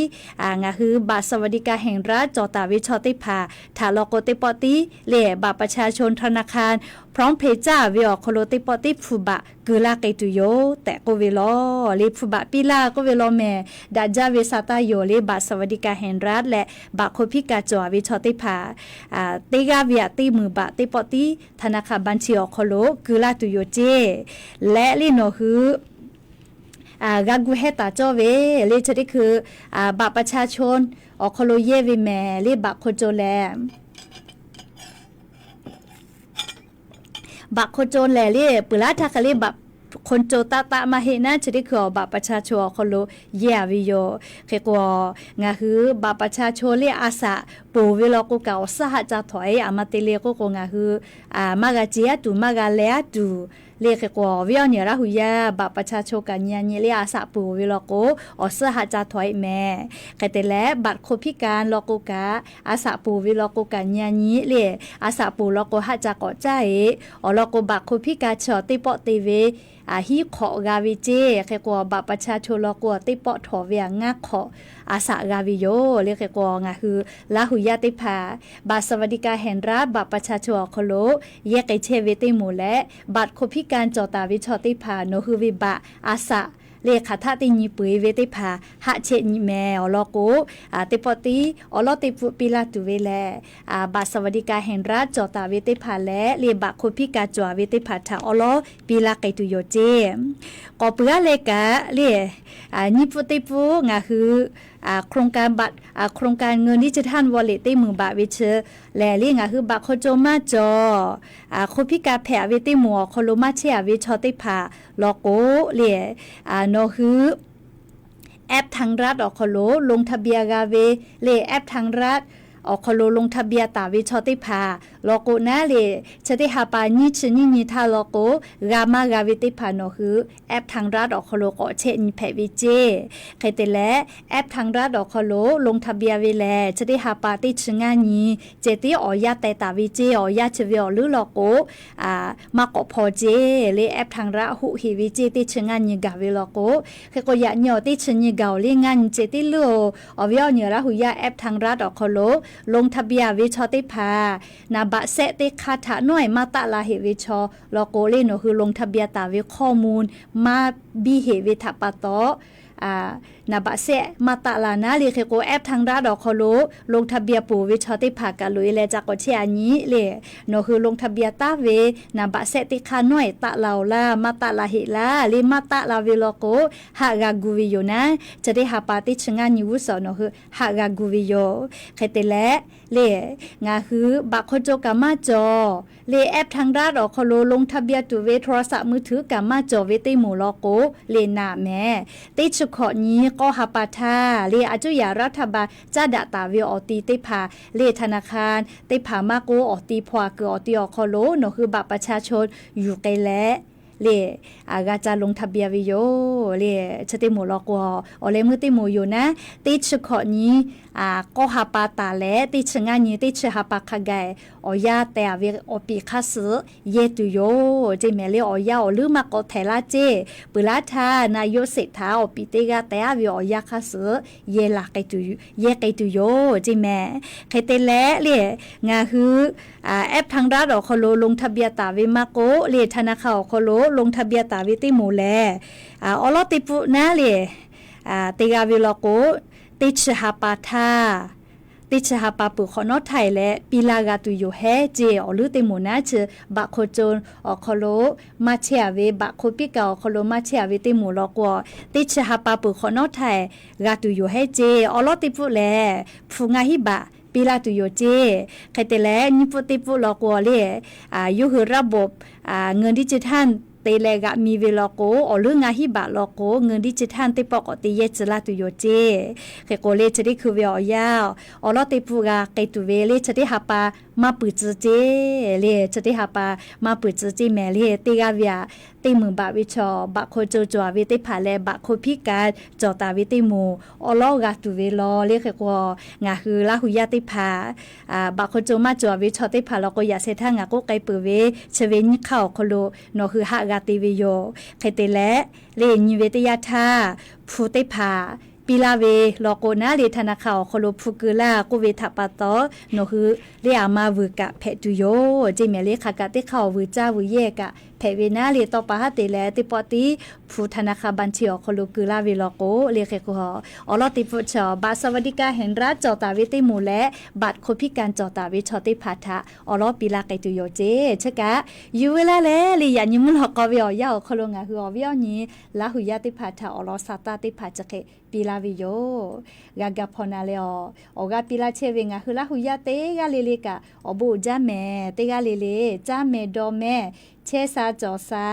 ngaˬ hui บัตรสวัสดิการแห่งรัฐ cawˬ taˍ ve chaw teˇ hpaˍ htaꞈ law k'o, teˇ pawˆ tiˉ le, บัตรประชาชน ธนาคาร พร้อมเพย์ caˇ ve awˬ hk'aw lo teˇ pawˆ tiˉ hpu baꞈ keu laˇ k'ai tuˬ yoˬ tehꞈ k'oˆ ve law le. Hpu baꞈ piˇ laˇ k'oˆ ve law mehˍ. Daꞈ jaˇ ve sa taˇ yoˬ le. บัตรสวัสดิการแห่งรัฐ leh บัตรคนพิการ cawˬ a ve chaw teˇ hpaˍ teˇ g'aˇ ve aꞈ teˇ meunˍ baꞈ teˇ pawˆ tiˉ ธนาคารบัญชี awˬ hk'aw lo keu laˇ tuˬ yoˬ ceˇ. Leh le nawˬ hui g'a gu hehˉ taˍ cawˇ ve le, chi teˇ hkui บัตรประชาชน awˬ hk'aw lo yehˇ ve mehˍ le. บัตรคนจน lehˬ บัตรคนจน lehˬ le, peuˬ laˉ htaˇ hk'e le บัตรคนจน taˆ taˆ maˇ heˆ naˉ, chi teˇ hkui awˬ บัตรประชาชน awˬ hk'aw lo yehˇ a ve yoˬ. Hk'e k'o, ngaˬ hui บัตรประชาชน le a shaꞈ ponˬ ve law k'o kaꞈ awˬ suhˉ haˆ ca htawꞈ-e. A ma te le k'oˆ k'o ngaˬ hui maˇ g'a ce aˉ tuˬ maˇ g'a leh aˉ tuˬ le hk'e k'o, awˬ viˉ awˬ nyi Laˇ hu yaˇ บัตรประชาชน kaꞈ nyi a nyi le a shaꞈ ponˬ ve law k'o awˬ suhˉ haˆ ca htawꞈ-e mehˍ. Hk'e te leh บัตรคนพิการ law k'o kaꞈ a shaꞈ ponˬ ve law k'o kaꞈ nyi a nyi le a shaꞈ ponˬ law k'o haˆ ca k'awꞈ caˇ-e. Awˬ lawn k'o บัตรคนพิการ chi awˬ teˇ pawˆ te ve hiˉ hk'awꞈ g'a ve ceˇ. Hk'e k'o บัตรประชาชน law k'o awˬ teˇ pawˆ htawꞈ ve a ngaˇ hk'awꞈ a shaꞈ g'a ve yoˬ le. Hk'e k'o ngaˬ hui Laˇ hu yaˇ teˇ hpaˍ บัตรสวัสดิการแห่งรัฐ บัตรประชาชน awˬ hk'aw lo yehˇ k'ai chehˇ ve teˇ moˍ leh บัตรคนพิการ cawˬ taˍ ve chaw teˇ hpaˍ nawˬ hui ve บัตร a shaꞈ le hk'aˬ htaˆ teˇ nyi peuˬ-e ve teˇ hpaˍ haˆ chehˇ nyi mehˍ. Awˬ lawn k'o teˇ pawˆ tiˉ awˬ lawˉ teˇ pfuhˆ piˇ laˇ tuˬ ve lehˬ, บัตรสวัสดิการแห่งรัฐ cawˬ taˍ ve teˇ hpaˍ leh le บัตรคนพิการ cawˬ ve teˇ hpaˍ htaꞈ awˬ lawˉ piˇ laˇ k'ai tuˬ yoˬ ceˇ. K'awꞈ peuˬ aˉ leh kaꞈ le nyiˇ pfuhˆ teˇ pfuhˆ ngaˬ hui โครงการบัตร โครงการเงินดิจิทัล วอลเล็ต teˇ moˍ baꞈ ve chi lehˬ le ngaˬ hui บัตรคนจน maˇ cawˬ, คนพิการ hpehꞈ ve teˇ moˍ awˬ hk'aw lo maˇ chehˇ a ve chaw teˇ hpaˍ law k'o le nawˬ hui app ทางรัฐ awˬ hk'aw lo ลงทะเบียน g'a ve le app ทางรัฐ awˬ hk'aw lo ลงทะเบียน taˍ ve chaw teˇ hpaˍ law k'o naˉ le chi teˇ ha pa nyiˇ chi nyiˇ nyi htaˇ law k'o g'a maˇ g'a ve teˇ hpaˍ nawˬ hui app ทางรัฐ awˬ hk'aw lo k'awꞈ chehˇ nyi hpehꞈ ve ceˇ. Hk'e te leh app ทางรัฐ awˬ hk'aw lo ลงทะเบียน ve lehˬ chi teˇ ha pa teˇ chi ngaˇ nyi ceh tiˉ awˬ yanˇ teh taˍ ve ceˇ. Awˬ yanˇ chi ve awˬ leuˉ law k'o maˇ k'awꞈ hpaw ceˇ le app ทางรัฐ hoˆ heˍ ve ceˇ. Teˇ chi ngaˇ nyi gaˬ ve law k'o hk'e k'o yaꞈ nyi awˬ teˇ chi nyi gaˬ-oˬ le ngaˇ nyi ceh tiˉ leuˉ-oˬ. Awˬ viˉ awˬ nyi Laˇ hu yaˇ app ทางรัฐ awˬ hk'aw lo ลงทะเบียน ve chaw teˇ hpaˍ นามบัตร sehˆ teˇ hk'aˇ htaꞈ nawˉ-e maˇ taˆ la heꞈ ve chaw law k'o le nawˬ hui ลงทะเบียน taˍ ve ข้อมูล maˇ biˇ heꞈ ve htaꞈ pa taw นามบัตร sehˆ maˇ taˆ la naˉ le hk'e k'o app ทางรัฐ awˬ hk'aw lo ลงทะเบียน ponˬ ve chaw teˇ hpaˍ kaꞈ loꞈ-e leh ca k'awꞈ chehˇ a nyi le nawˬ hui ลงทะเบียน taˍ ve นามบัตร sehˆ teˇ hk'aˇ nawˉ-e taˆ la-oˬ laˇ maˇ taˆ la heꞈ laˇ le maˇ taˆ la ve law k'o haˆ g'a gu ve yoˬ naˉ. Chi teˇ ha pa teˇ chi ngaˇ nyi g'uˇ suhˍ nawˬ hui haˆ g'a gu ve yoˬ. Hk'e te leh le ngaˬ hui บัตรคนจน kaꞈ maˇ cawˬ le app ทางรัฐ awˬ hk'aw lo ลงทะเบียน tuˬ ve โทรศัพท์มือถือ kaꞈ maˇ cawˬ ve teˇ moˍ law k'o le naˍ mehˍ. Teˇ chi hkawꞈ nyi k'awˇ ha pa htaˇ le a cuˇ yaꞈ รัฐบาล caˉ daꞈ taˍ ve awˬ ti teˇ hpaˍ le ธนาคาร teˇ hpaˍ maˇ k'oˆ awˬ ti hpaw aꞈ kuiˬ awˬ ti awˬ hk'aw lo nawˬ hui บัตรประชาชน yuˬ k'ai leh le g'a ca ลงทะเบียน ve yoˬ le. Chi teˇ moˍ law k'o awˬ leh meuˇ teˇ moˍ yoˬ naˉ. Teˇ chi hkawꞈ nyi k'awˇ ha pa taˍ leh teˇ chi ngaˇ nyi teˇ chi ha pa hk'a gaˬ awˬ yanˇ teh a ve awˬ piˍ hk'aˇ suh yehˇ tuˬ yoˬ ceˇ mehˍ le. Awˬ yanˇ awˬ leuˉ maˇ k'awꞈ htehꞈ laˇ ceˇ. Peuˬ laˇ htaˇ นายกเศรษฐา awˬ piˍ teˇ g'aˇ teh a ve awˬ yanˇ hk'aˇ suh yehˇ k'ai tuˬ yoˬ ceˇ mehˍ. Hk'e te leh le ngaˬ hui app ทางรัฐ awˬ hk'aw lo ลงทะเบียน taˍ ve maˇ k'oˆ le ธนาคาร awˬ hk'aw lo ลงทะเบียน taˍ ve teˇ moˍ lehˬ awˬ lawˉ teˇ pfuhˆ naˉ le te g'a ve law k'o teˇ chi ha pa htaˇ teˇ chi ha pa peuˬ hk'awꞈ nawˉ htaˇ e leh piˇ laˇ g'a tuˬ yoˬ hehˉ ceˇ. Awˬ leuˉ teˇ moˍ naˉ chi บัตรคนจน awˬ hk'aw lo maˇ chehˇ a ve บัตรคนพิการ awˬ hk'aw lo maˇ chehˇ a ve teˇ moˍ law k'o teˇ chi ha pa peuˬ hk'awꞈ nawˉ htaˇ e g'a tuˬ yoˬ hehˉ ceˇ. Awˬ lawˉ teˇ pfuhˆ lehˬ hpu ngaˇ hinˉ baꞈ piˇ laˇ tuˬ yoˬ ceˇ. Hk'e te leh nyiˇ pfuhˆ teˇ pfuhˆ law k'o le yawˇ hui ระบบ เงินดิจิทัล te leh g'aꞈ mi ve law k'o awˬ leuˉ ngaˇ hinˉ baꞈ law k'o เงินดิจิทัล teˇ pawˆ k'awꞈ te yehˇ tcuh laˇ tuˬ yoˬ ceˇ. Hk'e k'o le chi teˇ hkui ve awˬ yanˇ awˬ lawˉ teˇ pfuhˆ g'a k'ai tuˬ ve le chi teˇ ha pa maˇ peuˬ tcuh ceˇ le chi teˇ ha pa maˇ peuˬ tcuh ceˇ mehˍ le. Teˇ g'aˇ ve aꞈ teˇ meunˍ baꞈ ve chaw บัตรคนจน cawˬ a ve teˇ hpaˍ leh บัตรคนพิการ cawˬ taˍ ve teˇ moˍ awˬ lawˉ g'a tuˬ ve law le hk'e k'o ngaˬ hui Laˇ hu yaˇ teˇ hpaˍ บัตรคนจน maˇ cawˬ a ve chaw teˇ hpaˍ law k'o yaꞈ sheh htaˇ ngaˬ k'oˆ k'ai peuˬ ve chi ve nyiˇ hk'aˇ awˬ hk'aw lo nawˬ hui haˆ g'a te ve yoˬ. Hk'e te leh le nyi ve teˇ yanˇ htaˇ hpu teˇ hpaˍ piˇ laˇ ve law k'o naˉ le ธนาคาร awˬ hk'aw lo hpu keu laˇ k'oˆ ve htaꞈ pa taw nawˬ hui le aˬ ma vuiˬ kaꞈ hpehꞈ tuˬ yoˬ ceˇ mehˍ le. Hk'aˬ kaꞈ teˇ hk'aˇ awˬ vuiˬ caˇ vuiˬ yehˇ kaꞈ hpehꞈ ve naˉ le tawˇ pa haˉ te leh teˇ pawˆ tiˉ hpu ธนาคาร บัญชี awˬ hk'aw lo keu laˇ ve law k'o le hk'e k'o awˬ lawˉ teˇ pfuhˆ chi บัตรสวัสดิการแห่งรัฐ cawˬ taˍ ve teˇ moˍ leh บัตรคนพิการ cawˬ taˍ ve chaw teˇ hpaˍ htaꞈ awˬ lawˉ piˇ laˇ k'ai tuˬ yoˬ ceˇ. Chi kaꞈ yuˬ ve laˇ leh le yaꞈ nyi mvuhˇ lawˬ k'aw ve awˬ yanˇ awˬ hk'aw lo ngaˬ hui awˬ viˉ awˬ nyi Laˇ hu yaˇ teˇ hpaˍ htaꞈ awˬ lawn sa taˇ teˇ hpaˍ chi hk'e piˇ laˇ ve yoˬ. G'a ga hpaw na leh awˬ, awˬ g'aˇ piˇ laˇ chehˇ ve ngaˬ hui Laˇ hu yaˇ teˇ g'aˇ le le kaꞈ awˬ bon uiˍ jaˇ mehˍ. Teˇ g'aˇ le le caˇ mehˍ dawˇ mehˍ chehˇ sha cawˬ sha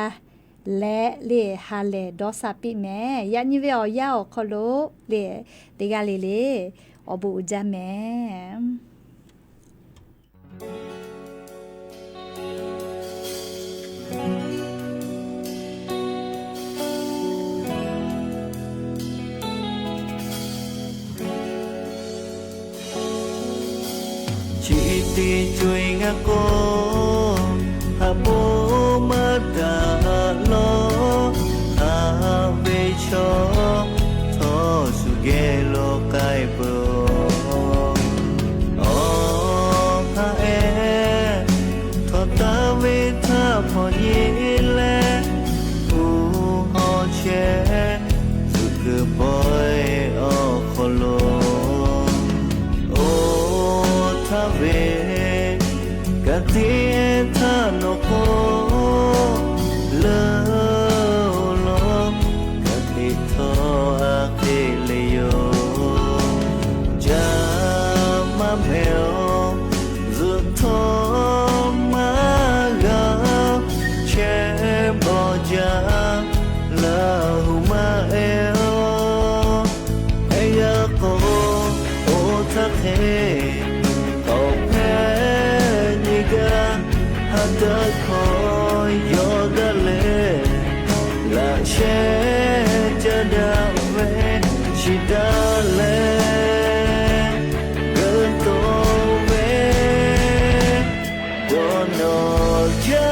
leh le ha lehˬ dawˇ sha piˇ mehˍ. Yaꞈ nyi ve awˬ yanˇ awˬ hk'aw lo le teˇ g'aˇ le le awˬ bon uiˍ jaˇ mehˍ. Chi teˇ co-e ngaˬ k'o, haꞈ poˆ maˇ daꞈ lawˬ, haꞈ ve chaw htawˇ shu geh lo k'ai peuˬ. Awˬ ha ehˉ, htawˇ taˍ ve htaˇ hpawnˬ nyi leh, uˉ hawˇ chehˇ, zuhꞈ kuiˬ pawehˇ awˬ hk'aw lo, oˇ htaˇ ve ka tiꞈ htaˇ nawˬ k'o, leuˉ-oˬ law, ka tiꞈ htawˇ a hk'e le yoˬ. Jaˇ maˇ mehˍ-oˬ, zuhꞈ htawˇ maˇ g'a, chehˇ bawˬ jaˇ, Laˇ huˍ maˇ ehˉ-oˬ. Ehˉ yaˇ k'o, oˇ htaˇ hk'e k'awꞈ hpehꞈ nyi gaˇ, ha daꞈ hkawˇ yawˇ daꞈ leh, laꞈ sheh caˇ daꞈ ve, shiˍ daꞈ leh geuꞈ toꞈ ve, dawˇ nawˬ jaˇ.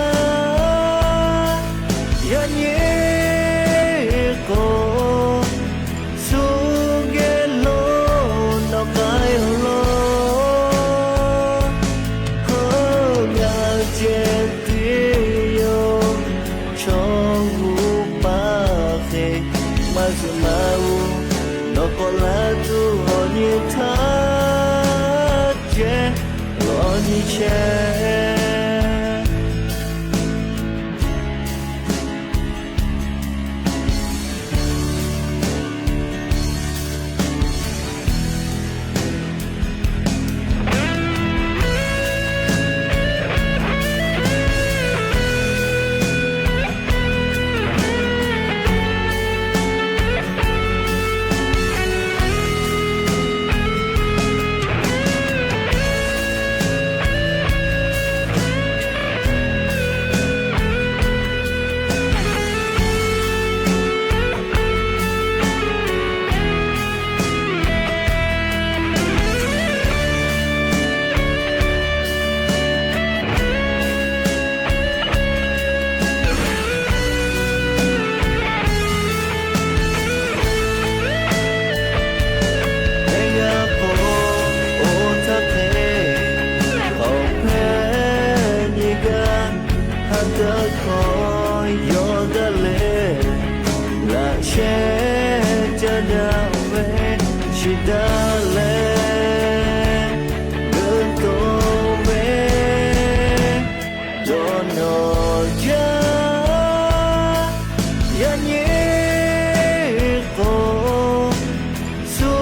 Yaꞈ nyi k'o, shu geh lo nawˬ k'ai-oˬ law. Hawˉ g'a ceh teˇ yoˬ, chaw g'uˇ paˍ hk'e maˇ zuhꞈ maˇ uˉ, nawˬ k'awꞈ laˇ tuˬ awˬ nyi htaˇ ceh, awˬ nyi chehˇ. Ehˉ yaˇ k'o, oˇ htaˇ hk'e k'awꞈ hpehꞈ nyi gaˇ, ha daꞈ hkawˇ yawˇ daꞈ leh, laꞈ sheh caˇ daꞈ ve, shiˍ daꞈ leh geuꞈ toꞈ ve, dawˇ nawˬ jaˇ. Yaꞈ nyi k'o, shu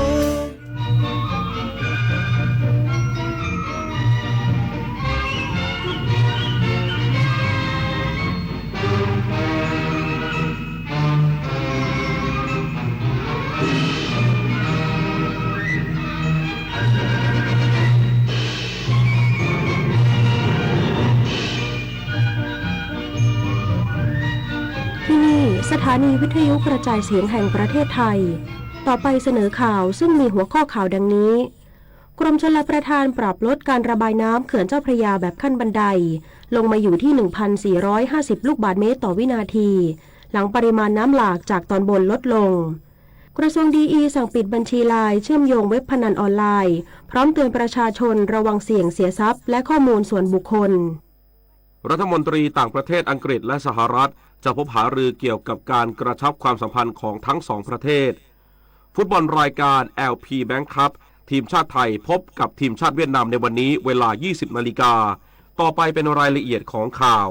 ที่นี่ สถานีวิทยุกระจายเสียงแห่งประเทศไทย ต่อไปเสนอข่าวซึ่งมีหัวข้อข่าวดังนี้ กรมชลประทานปรับลดการระบายน้ำเขื่อนเจ้าพระยาแบบขั้นบันได ลงมาอยู่ที่ หนึ่งพันสี่ร้อยห้าสิบ ลูกบาศก์เมตรต่อวินาที หลังปริมาณน้ำหลากจากตอนบนลดลง กระทรวงดีอีสั่งปิดบัญชีไลน์เชื่อมโยงเว็บพนันออนไลน์ พร้อมเตือนประชาชนระวังเสี่ยงเสียทรัพย์และข้อมูลส่วนบุคคล รัฐมนตรีต่างประเทศอังกฤษและสหรัฐจะพบหารือเกี่ยวกับการกระชับความสัมพันธ์ของทั้งสองประเทศ ฟุตบอลรายการ แอลพี Bank Cup ทีมชาติไทยพบกับทีมชาติเวียดนามในวันนี้เวลา ยี่สิบ นาฬิกา ต่อไปเป็นรายละเอียดของข่าว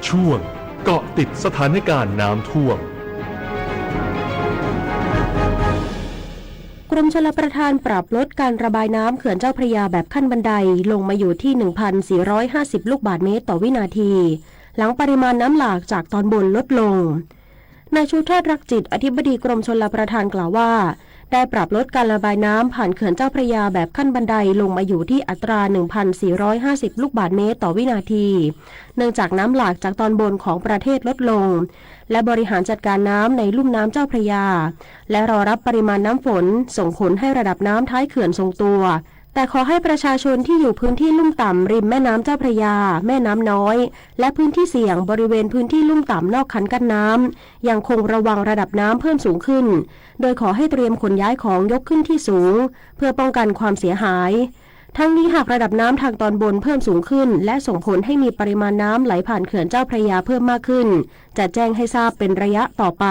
ช่วงเกาะติดสถานการณ์น้ำท่วม กรมชลประทานปรับลดการระบายน้ำเขื่อนเจ้าพระยาแบบขั้นบันไดลงมาอยู่ที่ หนึ่งพันสี่ร้อยห้าสิบ ลูกบาศก์เมตรต่อวินาที หลังปริมาณน้ำหลากจากตอนบนลดลง นายชูเทิด รักจิต อธิบดีกรมชลประทานกล่าวว่า ได้ปรับลดการระบายน้ำผ่านเขื่อนเจ้าพระยาแบบขั้นบันไดลงมาอยู่ที่อัตรา หนึ่งพันสี่ร้อยห้าสิบ ลูกบาศก์เมตรต่อวินาที เนื่องจากน้ำหลากจากตอนบนของประเทศลดลง และบริหารจัดการน้ำในลุ่มน้ำเจ้าพระยา และรอรับปริมาณน้ำฝน ส่งผลให้ระดับน้ำท้ายเขื่อนทรงตัว แต่ขอให้ประชาชนที่อยู่พื้นที่ลุ่มต่ำริมแม่น้ำเจ้าพระยา แม่น้ำน้อย และพื้นที่เสี่ยงบริเวณพื้นที่ลุ่มต่ำนอกคันกั้นน้ำ ยังคงระวังระดับน้ำเพิ่มสูงขึ้น โดยขอให้เตรียมขนย้ายของยกขึ้นที่สูง เพื่อป้องกันความเสียหาย ทั้งนี้หากระดับน้ำทางตอนบนเพิ่มสูงขึ้น และส่งผลให้มีปริมาณน้ำไหลผ่านเขื่อนเจ้าพระยาเพิ่มมากขึ้น จะแจ้งให้ทราบเป็นระยะต่อไป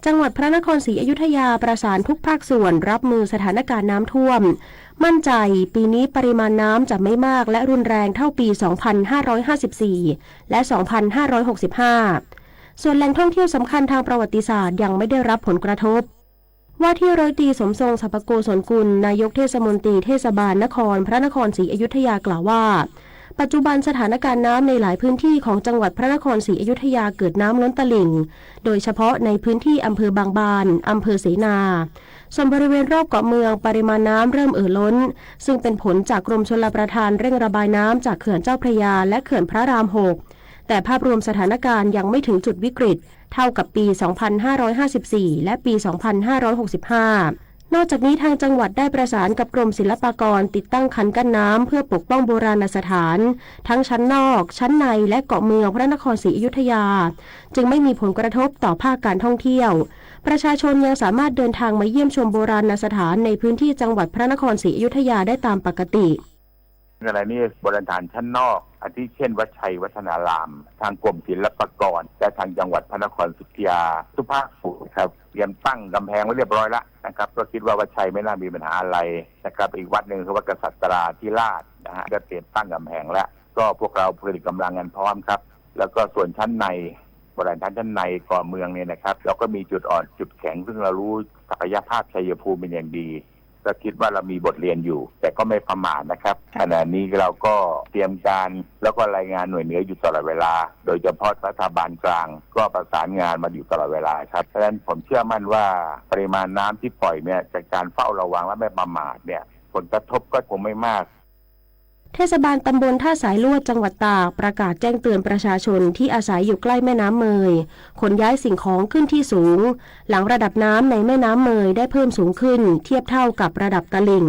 จังหวัดพระนครศรีอยุธยาประสานทุกภาคส่วนรับมือสถานการณ์น้ำท่วม มั่นใจปีนี้ปริมาณน้ำจะไม่มากและรุนแรงเท่าปี สองพันห้าร้อยห้าสิบสี่ และ สองพันห้าร้อยหกสิบห้า ส่วนแหล่งท่องเที่ยวสำคัญทางประวัติศาสตร์ยังไม่ได้รับผลกระทบ ว่าที่ร้อยตรีสมทรง สัพพโกศลกุล นายกเทศมนตรีเทศบาลนครพระนครศรีอยุธยากล่าวว่า ปัจจุบันสถานการณ์น้ำในหลายพื้นที่ของจังหวัดพระนครศรีอยุธยาเกิดน้ำล้นตลิ่ง โดยเฉพาะในพื้นที่อำเภอบางบาน อำเภอเสนา ส่วนบริเวณรอบเกาะเมืองปริมาณน้ำเริ่มเอ่อล้น ซึ่งเป็นผลจากกรมชลประทานเร่งระบายน้ำจากเขื่อนเจ้าพระยาและเขื่อนพระราม หก แต่ภาพรวมสถานการณ์ยังไม่ถึงจุดวิกฤต เท่ากับปี สองพันห้าร้อยห้าสิบสี่ และปี สองพันห้าร้อยหกสิบห้า นอกจากนี้ทางจังหวัดได้ประสานกับกรมศิลปากรติดตั้งคันกั้นน้ำเพื่อปกป้องโบราณสถาน ทั้งชั้นนอก ชั้นใน และเกาะเมืองพระนครศรีอยุธยา จึงไม่มีผลกระทบต่อภาคการท่องเที่ยว ประชาชนยังสามารถเดินทางมาเยี่ยมชมโบราณสถานในพื้นที่จังหวัดพระนครศรีอยุธยาได้ตามปกติ ขณะนี้โบราณสถานชั้นนอก อาทิเช่นวัดชัยวัฒนาราม ทางกรมศิลปากรและทางจังหวัดพระนครศรีอยุธยา ทุกภาคส่วนครับ เตรียมตั้งกำแพงไว้เรียบร้อยแล้วนะครับ ก็คิดว่าวัดชัยไม่น่ามีปัญหาอะไรนะครับ อีกวัดหนึ่งคือวัดกษัตราธิราชนะฮะ ก็เตรียมตั้งกำแพงแล้ว ก็พวกเราผนึกกำลังกันพร้อมครับ แล้วก็ส่วนชั้นใน โบราณสถานชั้นในเกาะเมืองเนี่ยนะครับ เราก็มีจุดอ่อนจุดแข็ง ซึ่งเรารู้ศักยภาพชัยภูมิเป็นอย่างดี ก็คิดว่าเรามีบทเรียนอยู่ แต่ก็ไม่ประมาทนะครับ ขณะนี้เราก็เตรียมการ แล้วก็รายงานหน่วยเหนืออยู่ตลอดเวลา โดยเฉพาะรัฐบาลกลางก็ประสานงานมาอยู่ตลอดเวลาครับ เพราะฉะนั้นผมเชื่อมั่นว่าปริมาณน้ำที่ปล่อยเนี่ย จากการเฝ้าระวังและไม่ประมาทเนี่ย ผลกระทบก็คงไม่มาก เทศบาลตำบลท่าสายลวดจังหวัดตากประกาศแจ้งเตือนประชาชนที่อาศัยอยู่ใกล้แม่น้ำเมย ขนย้ายสิ่งของขึ้นที่สูง หลังระดับน้ำในแม่น้ำเมยได้เพิ่มสูงขึ้นเทียบเท่ากับระดับตลิ่ง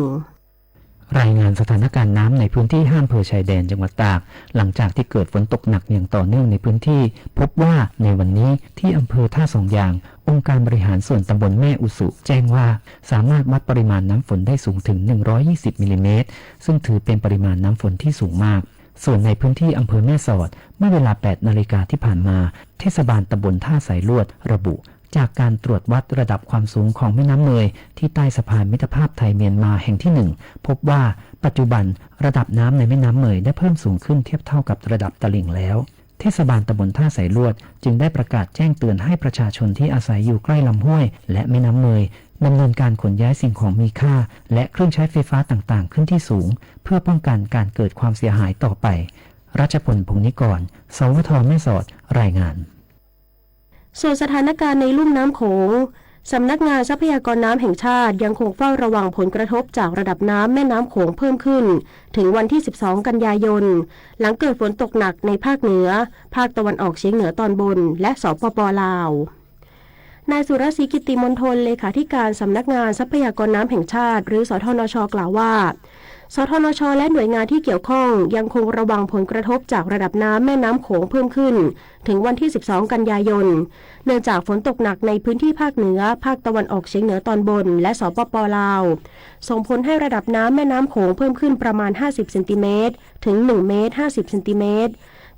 รายงานสถานการณ์น้ำในพื้นที่ห้าอำเภอชายแดนจังหวัดตาก หลังจากที่เกิดฝนตกหนักอย่างต่อเนื่องในพื้นที่ พบว่าในวันนี้ที่อำเภอท่าสองยาง องค์การบริหารส่วนตำบลแม่อุสุแจ้งว่า สามารถวัดปริมาณน้ำฝนได้สูงถึง หนึ่งร้อยยี่สิบ มิลลิเมตร ซึ่งถือเป็นปริมาณน้ำฝนที่สูงมาก ส่วนในพื้นที่อำเภอแม่สอด เมื่อเวลา แปด นาฬิกาที่ผ่านมา เทศบาลตำบลท่าสายลวดระบุ จากการตรวจวัดระดับความสูงของแม่น้ำเมย ที่ใต้สะพานมิตรภาพไทยเมียนมาแห่งที่หนึ่ง พบว่าปัจจุบันระดับน้ำในแม่น้ำเมยได้เพิ่มสูงขึ้นเทียบเท่ากับระดับตลิ่งแล้ว เทศบาลตำบลท่าสายลวดจึงได้ประกาศแจ้งเตือนให้ประชาชนที่อาศัยอยู่ใกล้ลำห้วยและแม่น้ำเมย ดำเนินการขนย้ายสิ่งของมีค่า และเครื่องใช้ไฟฟ้าต่างๆ ขึ้นที่สูง เพื่อป้องกันการเกิดความเสียหายต่อไป รัชพล พงษ์นิกร สวท แม่สอด รายงาน ส่วนสถานการณ์ในลุ่มน้ำโขง สำนักงานทรัพยากรน้ำแห่งชาติยังคงเฝ้าระวังผลกระทบจากระดับน้ำแม่น้ำโขงเพิ่มขึ้น ถึงวันที่ สิบสอง กันยายน หลังเกิดฝนตกหนักในภาคเหนือ ภาคตะวันออกเฉียงเหนือตอนบน และ สปป ลาว นายสุรศรีกิตติมณฑล เลขาธิการสำนักงานทรัพยากรน้ำแห่งชาติ หรือ สทนช กล่าวว่า สทนช และหน่วยงานที่เกี่ยวข้องยังคงระวังผลกระทบจากระดับน้ำแม่น้ำโขงเพิ่มขึ้น ถึงวันที่ สิบสอง กันยายน เนื่องจากฝนตกหนักในพื้นที่ภาคเหนือ ภาคตะวันออกเฉียงเหนือตอนบน และ สปป ลาว ส่งผลให้ระดับน้ำแม่น้ำโขงเพิ่มขึ้นประมาณ ห้าสิบ เซนติเมตร ถึง หนึ่ง เมตร ห้าสิบ เซนติเมตร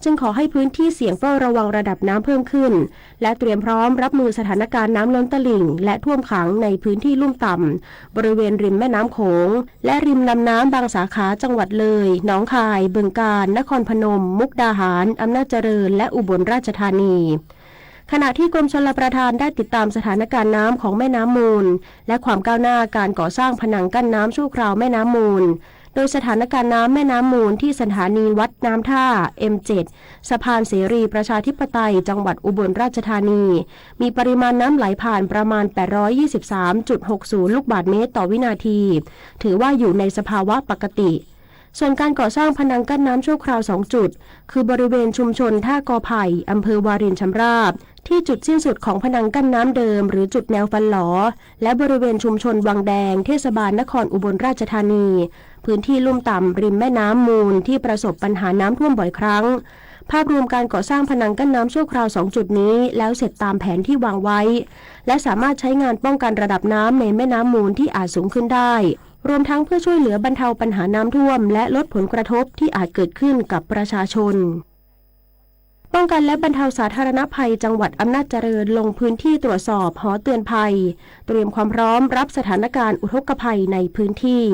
จึงขอให้พื้นที่เสี่ยงเฝ้าระวังระดับน้ำเพิ่มขึ้น และเตรียมพร้อมรับมือสถานการณ์น้ำล้นตลิ่ง และท่วมขังในพื้นที่ลุ่มต่ำ บริเวณริมแม่น้ำโขง และริมลำน้ำบางสาขาจังหวัดเลย หนองคาย บึงกาฬ นครพนม มุกดาหาร อำนาจเจริญ และอุบลราชธานี ขณะที่กรมชลประทานได้ติดตามสถานการณ์น้ำของแม่น้ำมูล และความก้าวหน้าการก่อสร้างผนังกั้นน้ำชั่วคราวแม่น้ำมูล โดยสถานการณ์น้ำแม่น้ำมูลที่สถานีวัดน้ำท่า เอ็มเจ็ด สะพานเสรีประชาธิปไตย จังหวัดอุบลราชธานี มีปริมาณน้ำไหลผ่านประมาณ แปดร้อยยี่สิบสามจุดหกศูนย์ ลูกบาศก์เมตรต่อวินาที ถือว่าอยู่ในสภาวะปกติ ส่วนการก่อสร้างพนังกั้นน้ำชั่วคราว สอง จุด คือบริเวณชุมชนท่ากอไผ่ อำเภอวารินชำราบ ที่จุดสิ้นสุดของพนังกั้นน้ำเดิม หรือจุดแนวฟันหลอ และบริเวณชุมชนวังแดง เทศบาลนครอุบลราชธานี พื้นที่ลุ่มต่ำริมแม่น้ำมูลที่ประสบปัญหาน้ำท่วมบ่อยครั้ง ภาพรวมการก่อสร้างพนังกั้นน้ำชั่วคราว สอง จุดนี้แล้วเสร็จตามแผนที่วางไว้ และสามารถใช้งานป้องกันระดับน้ำในแม่น้ำมูลที่อาจสูงขึ้นได้ รวมทั้งเพื่อช่วยเหลือบรรเทาปัญหาน้ำท่วม และลดผลกระทบที่อาจเกิดขึ้นกับประชาชน ป้องกันและบรรเทาสาธารณภัยจังหวัดอำนาจเจริญลงพื้นที่ตรวจสอบหอเตือนภัย เตรียมความพร้อมรับสถานการณ์อุทกภัยในพื้นที่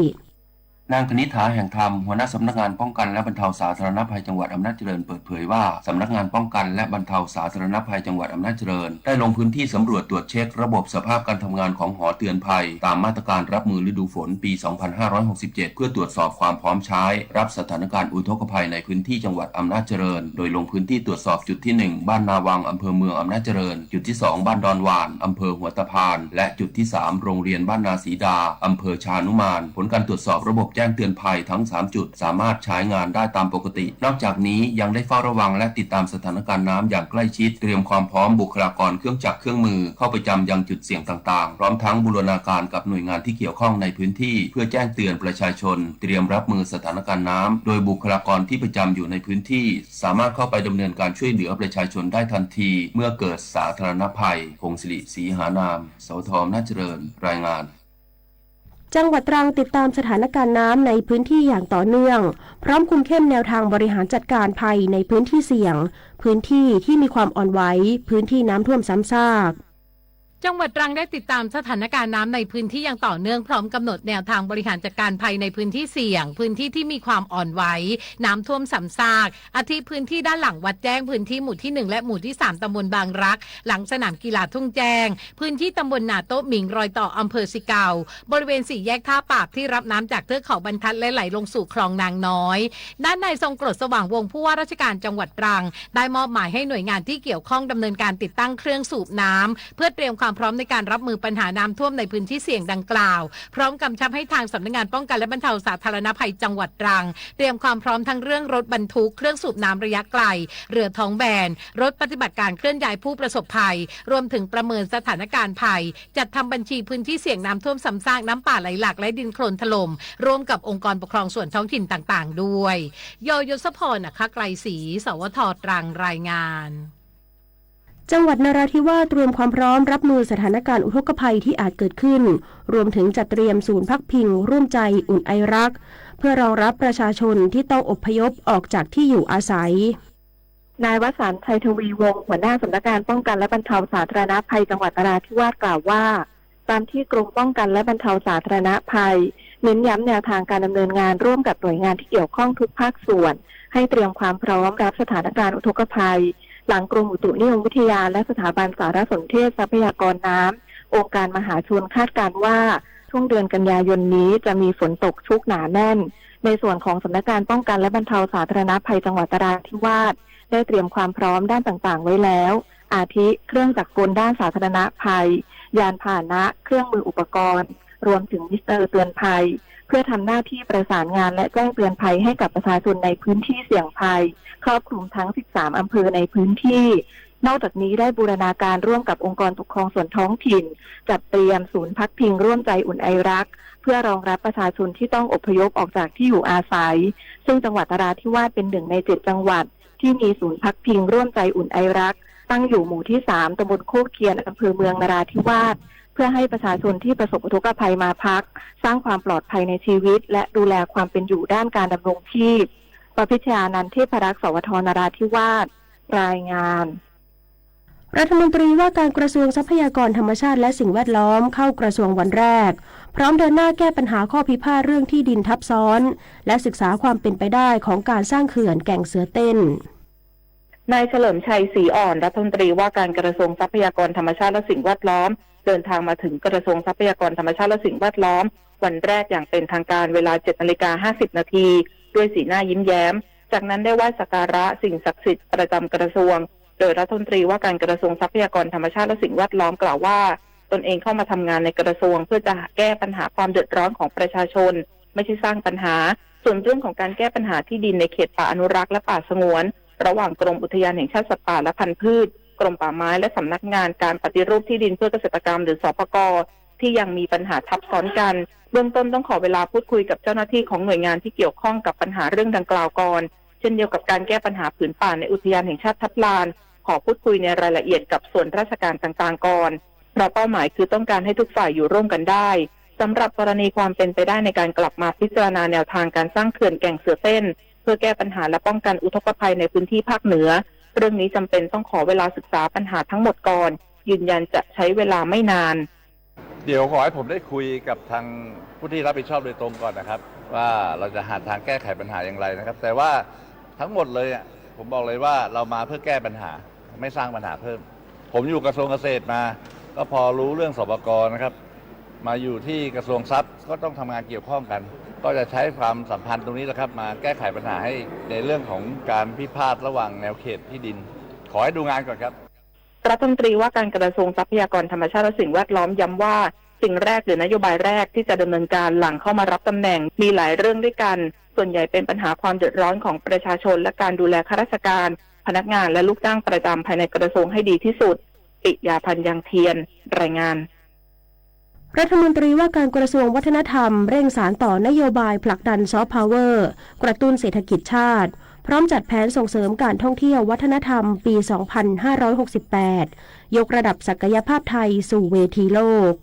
นางคณิษฐา แห่งธรรม หัวหน้าสำนักงานป้องกันและบรรเทาสาธารณภัยจังหวัดอำนาจเจริญ เปิดเผยว่า สำนักงานป้องกันและบรรเทาสาธารณภัยจังหวัดอำนาจเจริญ ได้ลงพื้นที่สำรวจตรวจเช็คระบบสภาพการทำงานของหอเตือนภัย ตามมาตรการรับมือฤดูฝนปี สองพันห้าร้อยหกสิบเจ็ด เพื่อตรวจสอบความพร้อมใช้รับสถานการณ์อุทกภัยในพื้นที่จังหวัดอำนาจเจริญ โดยลงพื้นที่ตรวจสอบจุดที่ หนึ่ง บ้านนาวัง อำเภอเมืองอำนาจเจริญ จุดที่ สอง บ้านดอนหว่าน อำเภอหัวตะพาน และจุดที่ สาม โรงเรียนบ้านนาศรีดา อำเภอชานุมาน ผลการตรวจสอบระบบแจ้งเตือนภัยทั้ง สาม จุด สามารถใช้งานได้ตามปกติ นอกจากนี้ยังได้เฝ้าระวังและติดตามสถานการณ์น้ำอย่างใกล้ชิด เตรียมความพร้อมบุคลากร เครื่องจักรเครื่องมือ เข้าประจำยังจุดเสี่ยงต่างๆ พร้อมทั้งบูรณาการกับหน่วยงานที่เกี่ยวข้องในพื้นที่ เพื่อแจ้งเตือนประชาชน เตรียมรับมือสถานการณ์น้ำ โดยบุคลากรที่ประจำอยู่ในพื้นที่ สามารถเข้าไปดำเนินการช่วยเหลือประชาชนได้ทันที เมื่อเกิดสาธารณภัย พงศิริ ศรีหานาม สวท อำนาจเจริญ รายงาน จังหวัดตรังติดตามสถานการณ์น้ำในพื้นที่อย่างต่อเนื่อง พร้อมคุมเข้มแนวทางบริหารจัดการภัยในพื้นที่เสี่ยง พื้นที่ที่มีความอ่อนไหว พื้นที่น้ำท่วมซ้ำซาก จังหวัดตรังได้ติดตามสถานการณ์น้ำในพื้นที่อย่างต่อเนื่อง พร้อมกำหนดแนวทางบริหารจัดการภัยในพื้นที่เสี่ยง พื้นที่ที่มีความอ่อนไหว น้ำท่วมซ้ำซาก อาทิพื้นที่ด้านหลังวัดแจ้ง พื้นที่หมู่ที่ หนึ่ง และหมู่ที่ สาม ตำบลบางรัก หลังสนามกีฬาทุ่งแจ้ง พื้นที่ตำบลนาโต๊ะหมิง รอยต่ออำเภอสิเกา บริเวณสี่แยกท่าปราบที่รับน้ำจากเทือกเขาบรรทัดและไหลลงสู่คลองนางน้อย ด้านนายทรงกรด สว่างวงศ์ ผู้ว่าราชการจังหวัดตรัง ได้มอบหมายให้หน่วยงานที่เกี่ยวข้องดำเนินการติดตั้งเครื่องสูบน้ำ เพื่อเตรียมความพร้อมในการรับมือปัญหาน้ำท่วมในพื้นที่เสี่ยงดังกล่าว พร้อมกำชับให้ทางสำนักงานป้องกันและบรรเทาสาธารณภัยจังหวัดตรัง เตรียมความพร้อมทั้งเรื่องรถบรรทุกเครื่องสูบน้ำระยะไกล เรือท้องแบน รถปฏิบัติการเคลื่อนย้ายผู้ประสบภัย รวมถึงประเมินสถานการณ์ภัย จัดทำบัญชีพื้นที่เสี่ยงน้ำท่วมซ้ำซาก น้ำป่าไหลหลาก และดินโคลนถล่ม ร่วมกับองค์กรปกครองส่วนท้องถิ่นต่างๆ ด้วย ย ยศพร อัครไกรศรี สวท ตรัง รายงาน จังหวัดนราธิวาสเตรียมความพร้อมรับมือสถานการณ์อุทกภัยที่อาจเกิดขึ้น รวมถึงจัดเตรียมศูนย์พักพิงร่วมใจอุ่นไอรัก เพื่อรองรับประชาชนที่ต้องอพยพออกจากที่อยู่อาศัย นาย วสันต์ ชัยทวีวงศ์ หัวหน้าสำนักงานป้องกันและบรรเทาสาธารณภัยจังหวัดนราธิวาสกล่าวว่า ตามที่กรมป้องกันและบรรเทาสาธารณภัย เน้นย้ำแนวทางการดำเนินงานร่วมกับหน่วยงานที่เกี่ยวข้องทุกภาคส่วน ให้เตรียมความพร้อมรับสถานการณ์อุทกภัย หลังกรมอุตุนิยมวิทยาและสถาบันสารสนเทศทรัพยากรน้ำ องค์การมหาชนคาดการณ์ว่า ช่วงเดือนกันยายนนี้จะมีฝนตกชุกหนาแน่น ในส่วนของสำนักงานป้องกันและบรรเทาสาธารณภัยจังหวัดนราธิวาส ได้เตรียมความพร้อมด้านต่างๆ ไว้แล้ว อาทิ เครื่องจักรกลด้านสาธารณภัย ยานพาหนะ เครื่องมืออุปกรณ์ รวมถึงมิเตอร์เตือนภัย เพื่อทำหน้าที่ประสานงานและแจ้งเตือนภัยให้กับประชาชนในพื้นที่เสี่ยงภัย ครอบคลุมทั้ง สิบสาม อำเภอในพื้นที่ นอกจากนี้ได้บูรณาการร่วมกับองค์กรปกครองส่วนท้องถิ่น จัดเตรียมศูนย์พักพิงร่วมใจอุ่นไอรัก เพื่อรองรับประชาชนที่ต้องอพยพออกจากที่อยู่อาศัย ซึ่งจังหวัดนราธิวาสเป็นหนึ่งในเจ็ดจังหวัด ที่มีศูนย์พักพิงร่วมใจอุ่นไอรัก ตั้งอยู่หมู่ที่ สาม ตำบลโคกเคียน อำเภอเมืองนราธิวาส เพื่อให้ประชาชนที่ประสบอุทกภัยมาพัก สร้างความปลอดภัยในชีวิต และดูแลความเป็นอยู่ด้านการดำรงชีพ ประพิชญานันท์ เทพรักษ์ สวท นราธิวาส รายงาน รัฐมนตรีว่าการกระทรวงทรัพยากรธรรมชาติและสิ่งแวดล้อมเข้ากระทรวงวันแรก พร้อมเดินหน้าแก้ปัญหาข้อพิพาทเรื่องที่ดินทับซ้อน และศึกษาความเป็นไปได้ของการสร้างเขื่อนแก่งเสือเต้น นายเฉลิมชัย ศรีอ่อน รัฐมนตรีว่าการกระทรวงทรัพยากรธรรมชาติและสิ่งแวดล้อม เดินทางมาถึงกระทรวงทรัพยากรธรรมชาติและสิ่งแวดล้อม วันแรกอย่างเป็นทางการเวลา เจ็ดนาฬิกา ห้าสิบนาที ด้วยสีหน้ายิ้มแย้ม จากนั้นได้ไหว้สักการะสิ่งศักดิ์สิทธิ์ประจำกระทรวง โดยรัฐมนตรีว่าการกระทรวงทรัพยากรธรรมชาติและสิ่งแวดล้อมกล่าวว่า ตนเองเข้ามาทำงานในกระทรวงเพื่อจะแก้ปัญหาความเดือดร้อนของประชาชน ไม่ใช่สร้างปัญหา ส่วนเรื่องของการแก้ปัญหาที่ดินในเขตป่าอนุรักษ์และป่าสงวน ระหว่างกรมอุทยานแห่งชาติสัตว์ป่าและพันธุ์พืช กรมป่าไม้ และสำนักงานการปฏิรูปที่ดินเพื่อเกษตรกรรม หรือ สปก ที่ยังมีปัญหาทับซ้อนกัน เบื้องต้นต้องขอเวลาพูดคุยกับเจ้าหน้าที่ของหน่วยงานที่เกี่ยวข้องกับปัญหาเรื่องดังกล่าวก่อน เช่นเดียวกับการแก้ปัญหาผืนป่าในอุทยานแห่งชาติทับลาน ขอพูดคุยในรายละเอียดกับส่วนราชการต่างๆก่อน เพราะเป้าหมายคือต้องการให้ทุกฝ่ายอยู่ร่วมกันได้ สำหรับกรณีความเป็นไปได้ในการกลับมาพิจารณาแนวทางการสร้างเขื่อนแก่งเสือเต้น เพื่อแก้ปัญหาและป้องกันอุทกภัยในพื้นที่ภาคเหนือ เรื่องนี้จำเป็นต้องขอเวลาศึกษาปัญหาทั้งหมดก่อน ยืนยันจะใช้เวลาไม่นาน เดี๋ยวขอให้ผมได้คุยกับทางผู้ที่รับผิดชอบโดยตรงก่อนนะครับ ว่าเราจะหาทางแก้ไขปัญหาอย่างไรนะครับ แต่ว่าทั้งหมดเลยอะผมบอกเลยว่าเรามาเพื่อแก้ปัญหา ไม่สร้างปัญหาเพิ่ม ผมอยู่กระทรวงเกษตรมา ก็พอรู้เรื่องสปกนะครับ มาอยู่ที่กระทรวงทรัพย์ก็ต้องทำงานเกี่ยวข้องกัน ก็จะใช้ความสัมพันธ์ตรงนี้แหละครับ มาแก้ไขปัญหาให้ในเรื่องของการพิพาทระหว่างแนวเขตที่ดิน ขอให้ดูงานก่อนครับ รัฐมนตรีว่าการกระทรวงทรัพยากรธรรมชาติและสิ่งแวดล้อมย้ำว่า สิ่งแรกหรือนโยบายแรกที่จะดำเนินการหลังเข้ามารับตำแหน่งมีหลายเรื่องด้วยกัน ส่วนใหญ่เป็นปัญหาความเดือดร้อนของประชาชน และการดูแลข้าราชการ พนักงานและลูกจ้างประจำภายในกระทรวงให้ดีที่สุด ปิยาพันธ์ ยังเทียน รายงาน รัฐมนตรีว่าการกระทรวงวัฒนธรรมเร่งสานต่อนโยบายผลักดันซอฟต์พาวเวอร์กระตุ้นเศรษฐกิจชาติ พร้อมจัดแผนส่งเสริมการท่องเที่ยววัฒนธรรมปี สองพันห้าร้อยหกสิบแปด ยกระดับศักยภาพไทยสู่เวทีโลก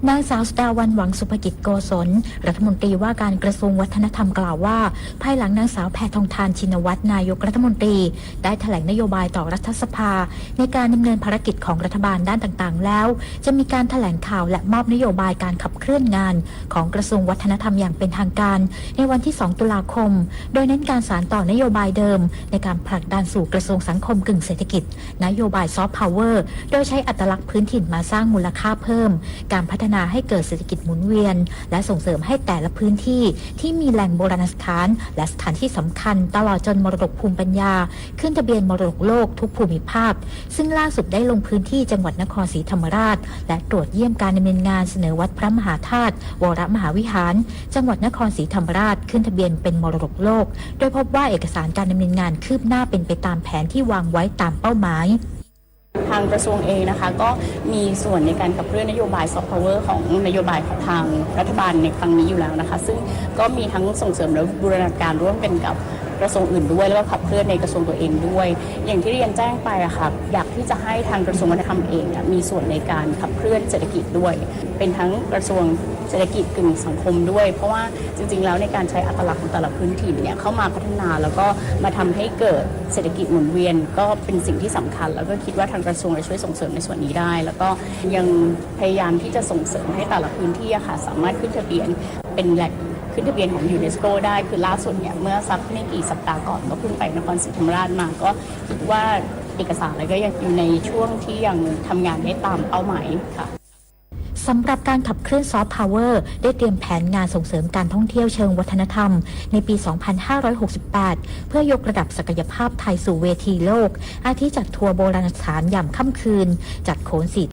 นางสาวสุดาวัน หวังสุภกิจโกศล รัฐมนตรีว่าการกระทรวงวัฒนธรรมกล่าวว่า ภายหลังนางสาวแพทองธาร ชินวัตร นายกรัฐมนตรี ได้แถลงนโยบายต่อรัฐสภา ในการดำเนินภารกิจของรัฐบาลด้านต่างๆ แล้ว จะมีการแถลงข่าวและมอบนโยบายการขับเคลื่อนงานของกระทรวงวัฒนธรรมอย่างเป็นทางการ ในวันที่ สอง ตุลาคม โดยเน้นการสานต่อนโยบายเดิม ในการผลักดันสู่กระทรวงสังคมกึ่งเศรษฐกิจ นโยบายซอฟต์พาวเวอร์ โดยใช้อัตลักษณ์พื้นถิ่นมาสร้างมูลค่าเพิ่ม การพัฒนาให้เกิดเศรษฐกิจหมุนเวียน และส่งเสริมให้แต่ละพื้นที่ที่มีแหล่งโบราณสถาน และสถานที่สำคัญ ตลอดจนมรดกภูมิปัญญา ขึ้นทะเบียนมรดกโลกทุกภูมิภาค ซึ่งล่าสุดได้ลงพื้นที่จังหวัดนครศรีธรรมราช และตรวจเยี่ยมการดำเนินงานเสนอวัดพระมหาธาตุวรมหาวิหาร จังหวัดนครศรีธรรมราชขึ้นทะเบียนเป็นมรดกโลก โดยพบว่าเอกสารการดำเนินงานคืบหน้าเป็นไปตามแผนที่วางไว้ตามเป้าหมาย ทางกระทรวงเองนะคะก็มีส่วนในการขับเคลื่อนนโยบายซอฟต์พาวเวอร์ของนโยบายของทางรัฐบาลในครั้งนี้อยู่แล้วนะคะ ซึ่งก็มีทั้งส่งเสริมและบูรณาการร่วมกันกับกระทรวงอื่นด้วย แล้วก็ขับเคลื่อนในกระทรวงตัวเองด้วย อย่างที่เรียนแจ้งไปอะค่ะ อยากที่จะให้ทางกระทรวงวัฒนธรรมเองอะมีส่วนในการขับเคลื่อนเศรษฐกิจด้วย เป็นทั้งกระทรวงเศรษฐกิจกึ่งสังคมด้วย เพราะว่าจริงๆแล้วในการใช้อัตลักษณ์ของแต่ละพื้นถิ่นเนี่ยเข้ามาพัฒนาแล้วก็มาทำให้เกิดเศรษฐกิจหมุนเวียน ก็เป็นสิ่งที่สำคัญ แล้วก็คิดว่าทางกระทรวงจะช่วยส่งเสริมในส่วนนี้ได้ แล้วก็ยังพยายามที่จะส่งเสริมให้แต่ละพื้นที่อะค่ะสามารถขึ้นทะเบียนเป็นแหล่งขึ้นทะเบียนของยูเนสโกได้ คือล่าสุดเนี่ยเมื่อสักไม่กี่สัปดาห์ก่อนก็เพิ่งไปนครศรีธรรมราชมา ก็คิดว่าเอกสารอะไรก็ยังอยู่ในช่วงที่ยังทำงานได้ตามเป้าหมายค่ะ สำหรับการขับเคลื่อนซอฟต์พาวเวอร์ ได้เตรียมแผนงานส่งเสริมการท่องเที่ยวเชิงวัฒนธรรม ในปี สองพันห้าร้อยหกสิบแปด เพื่อยกระดับศักยภาพไทยสู่เวทีโลก อาทิจัดทัวร์โบราณสถานยามค่ำคืน จัดโขนสี่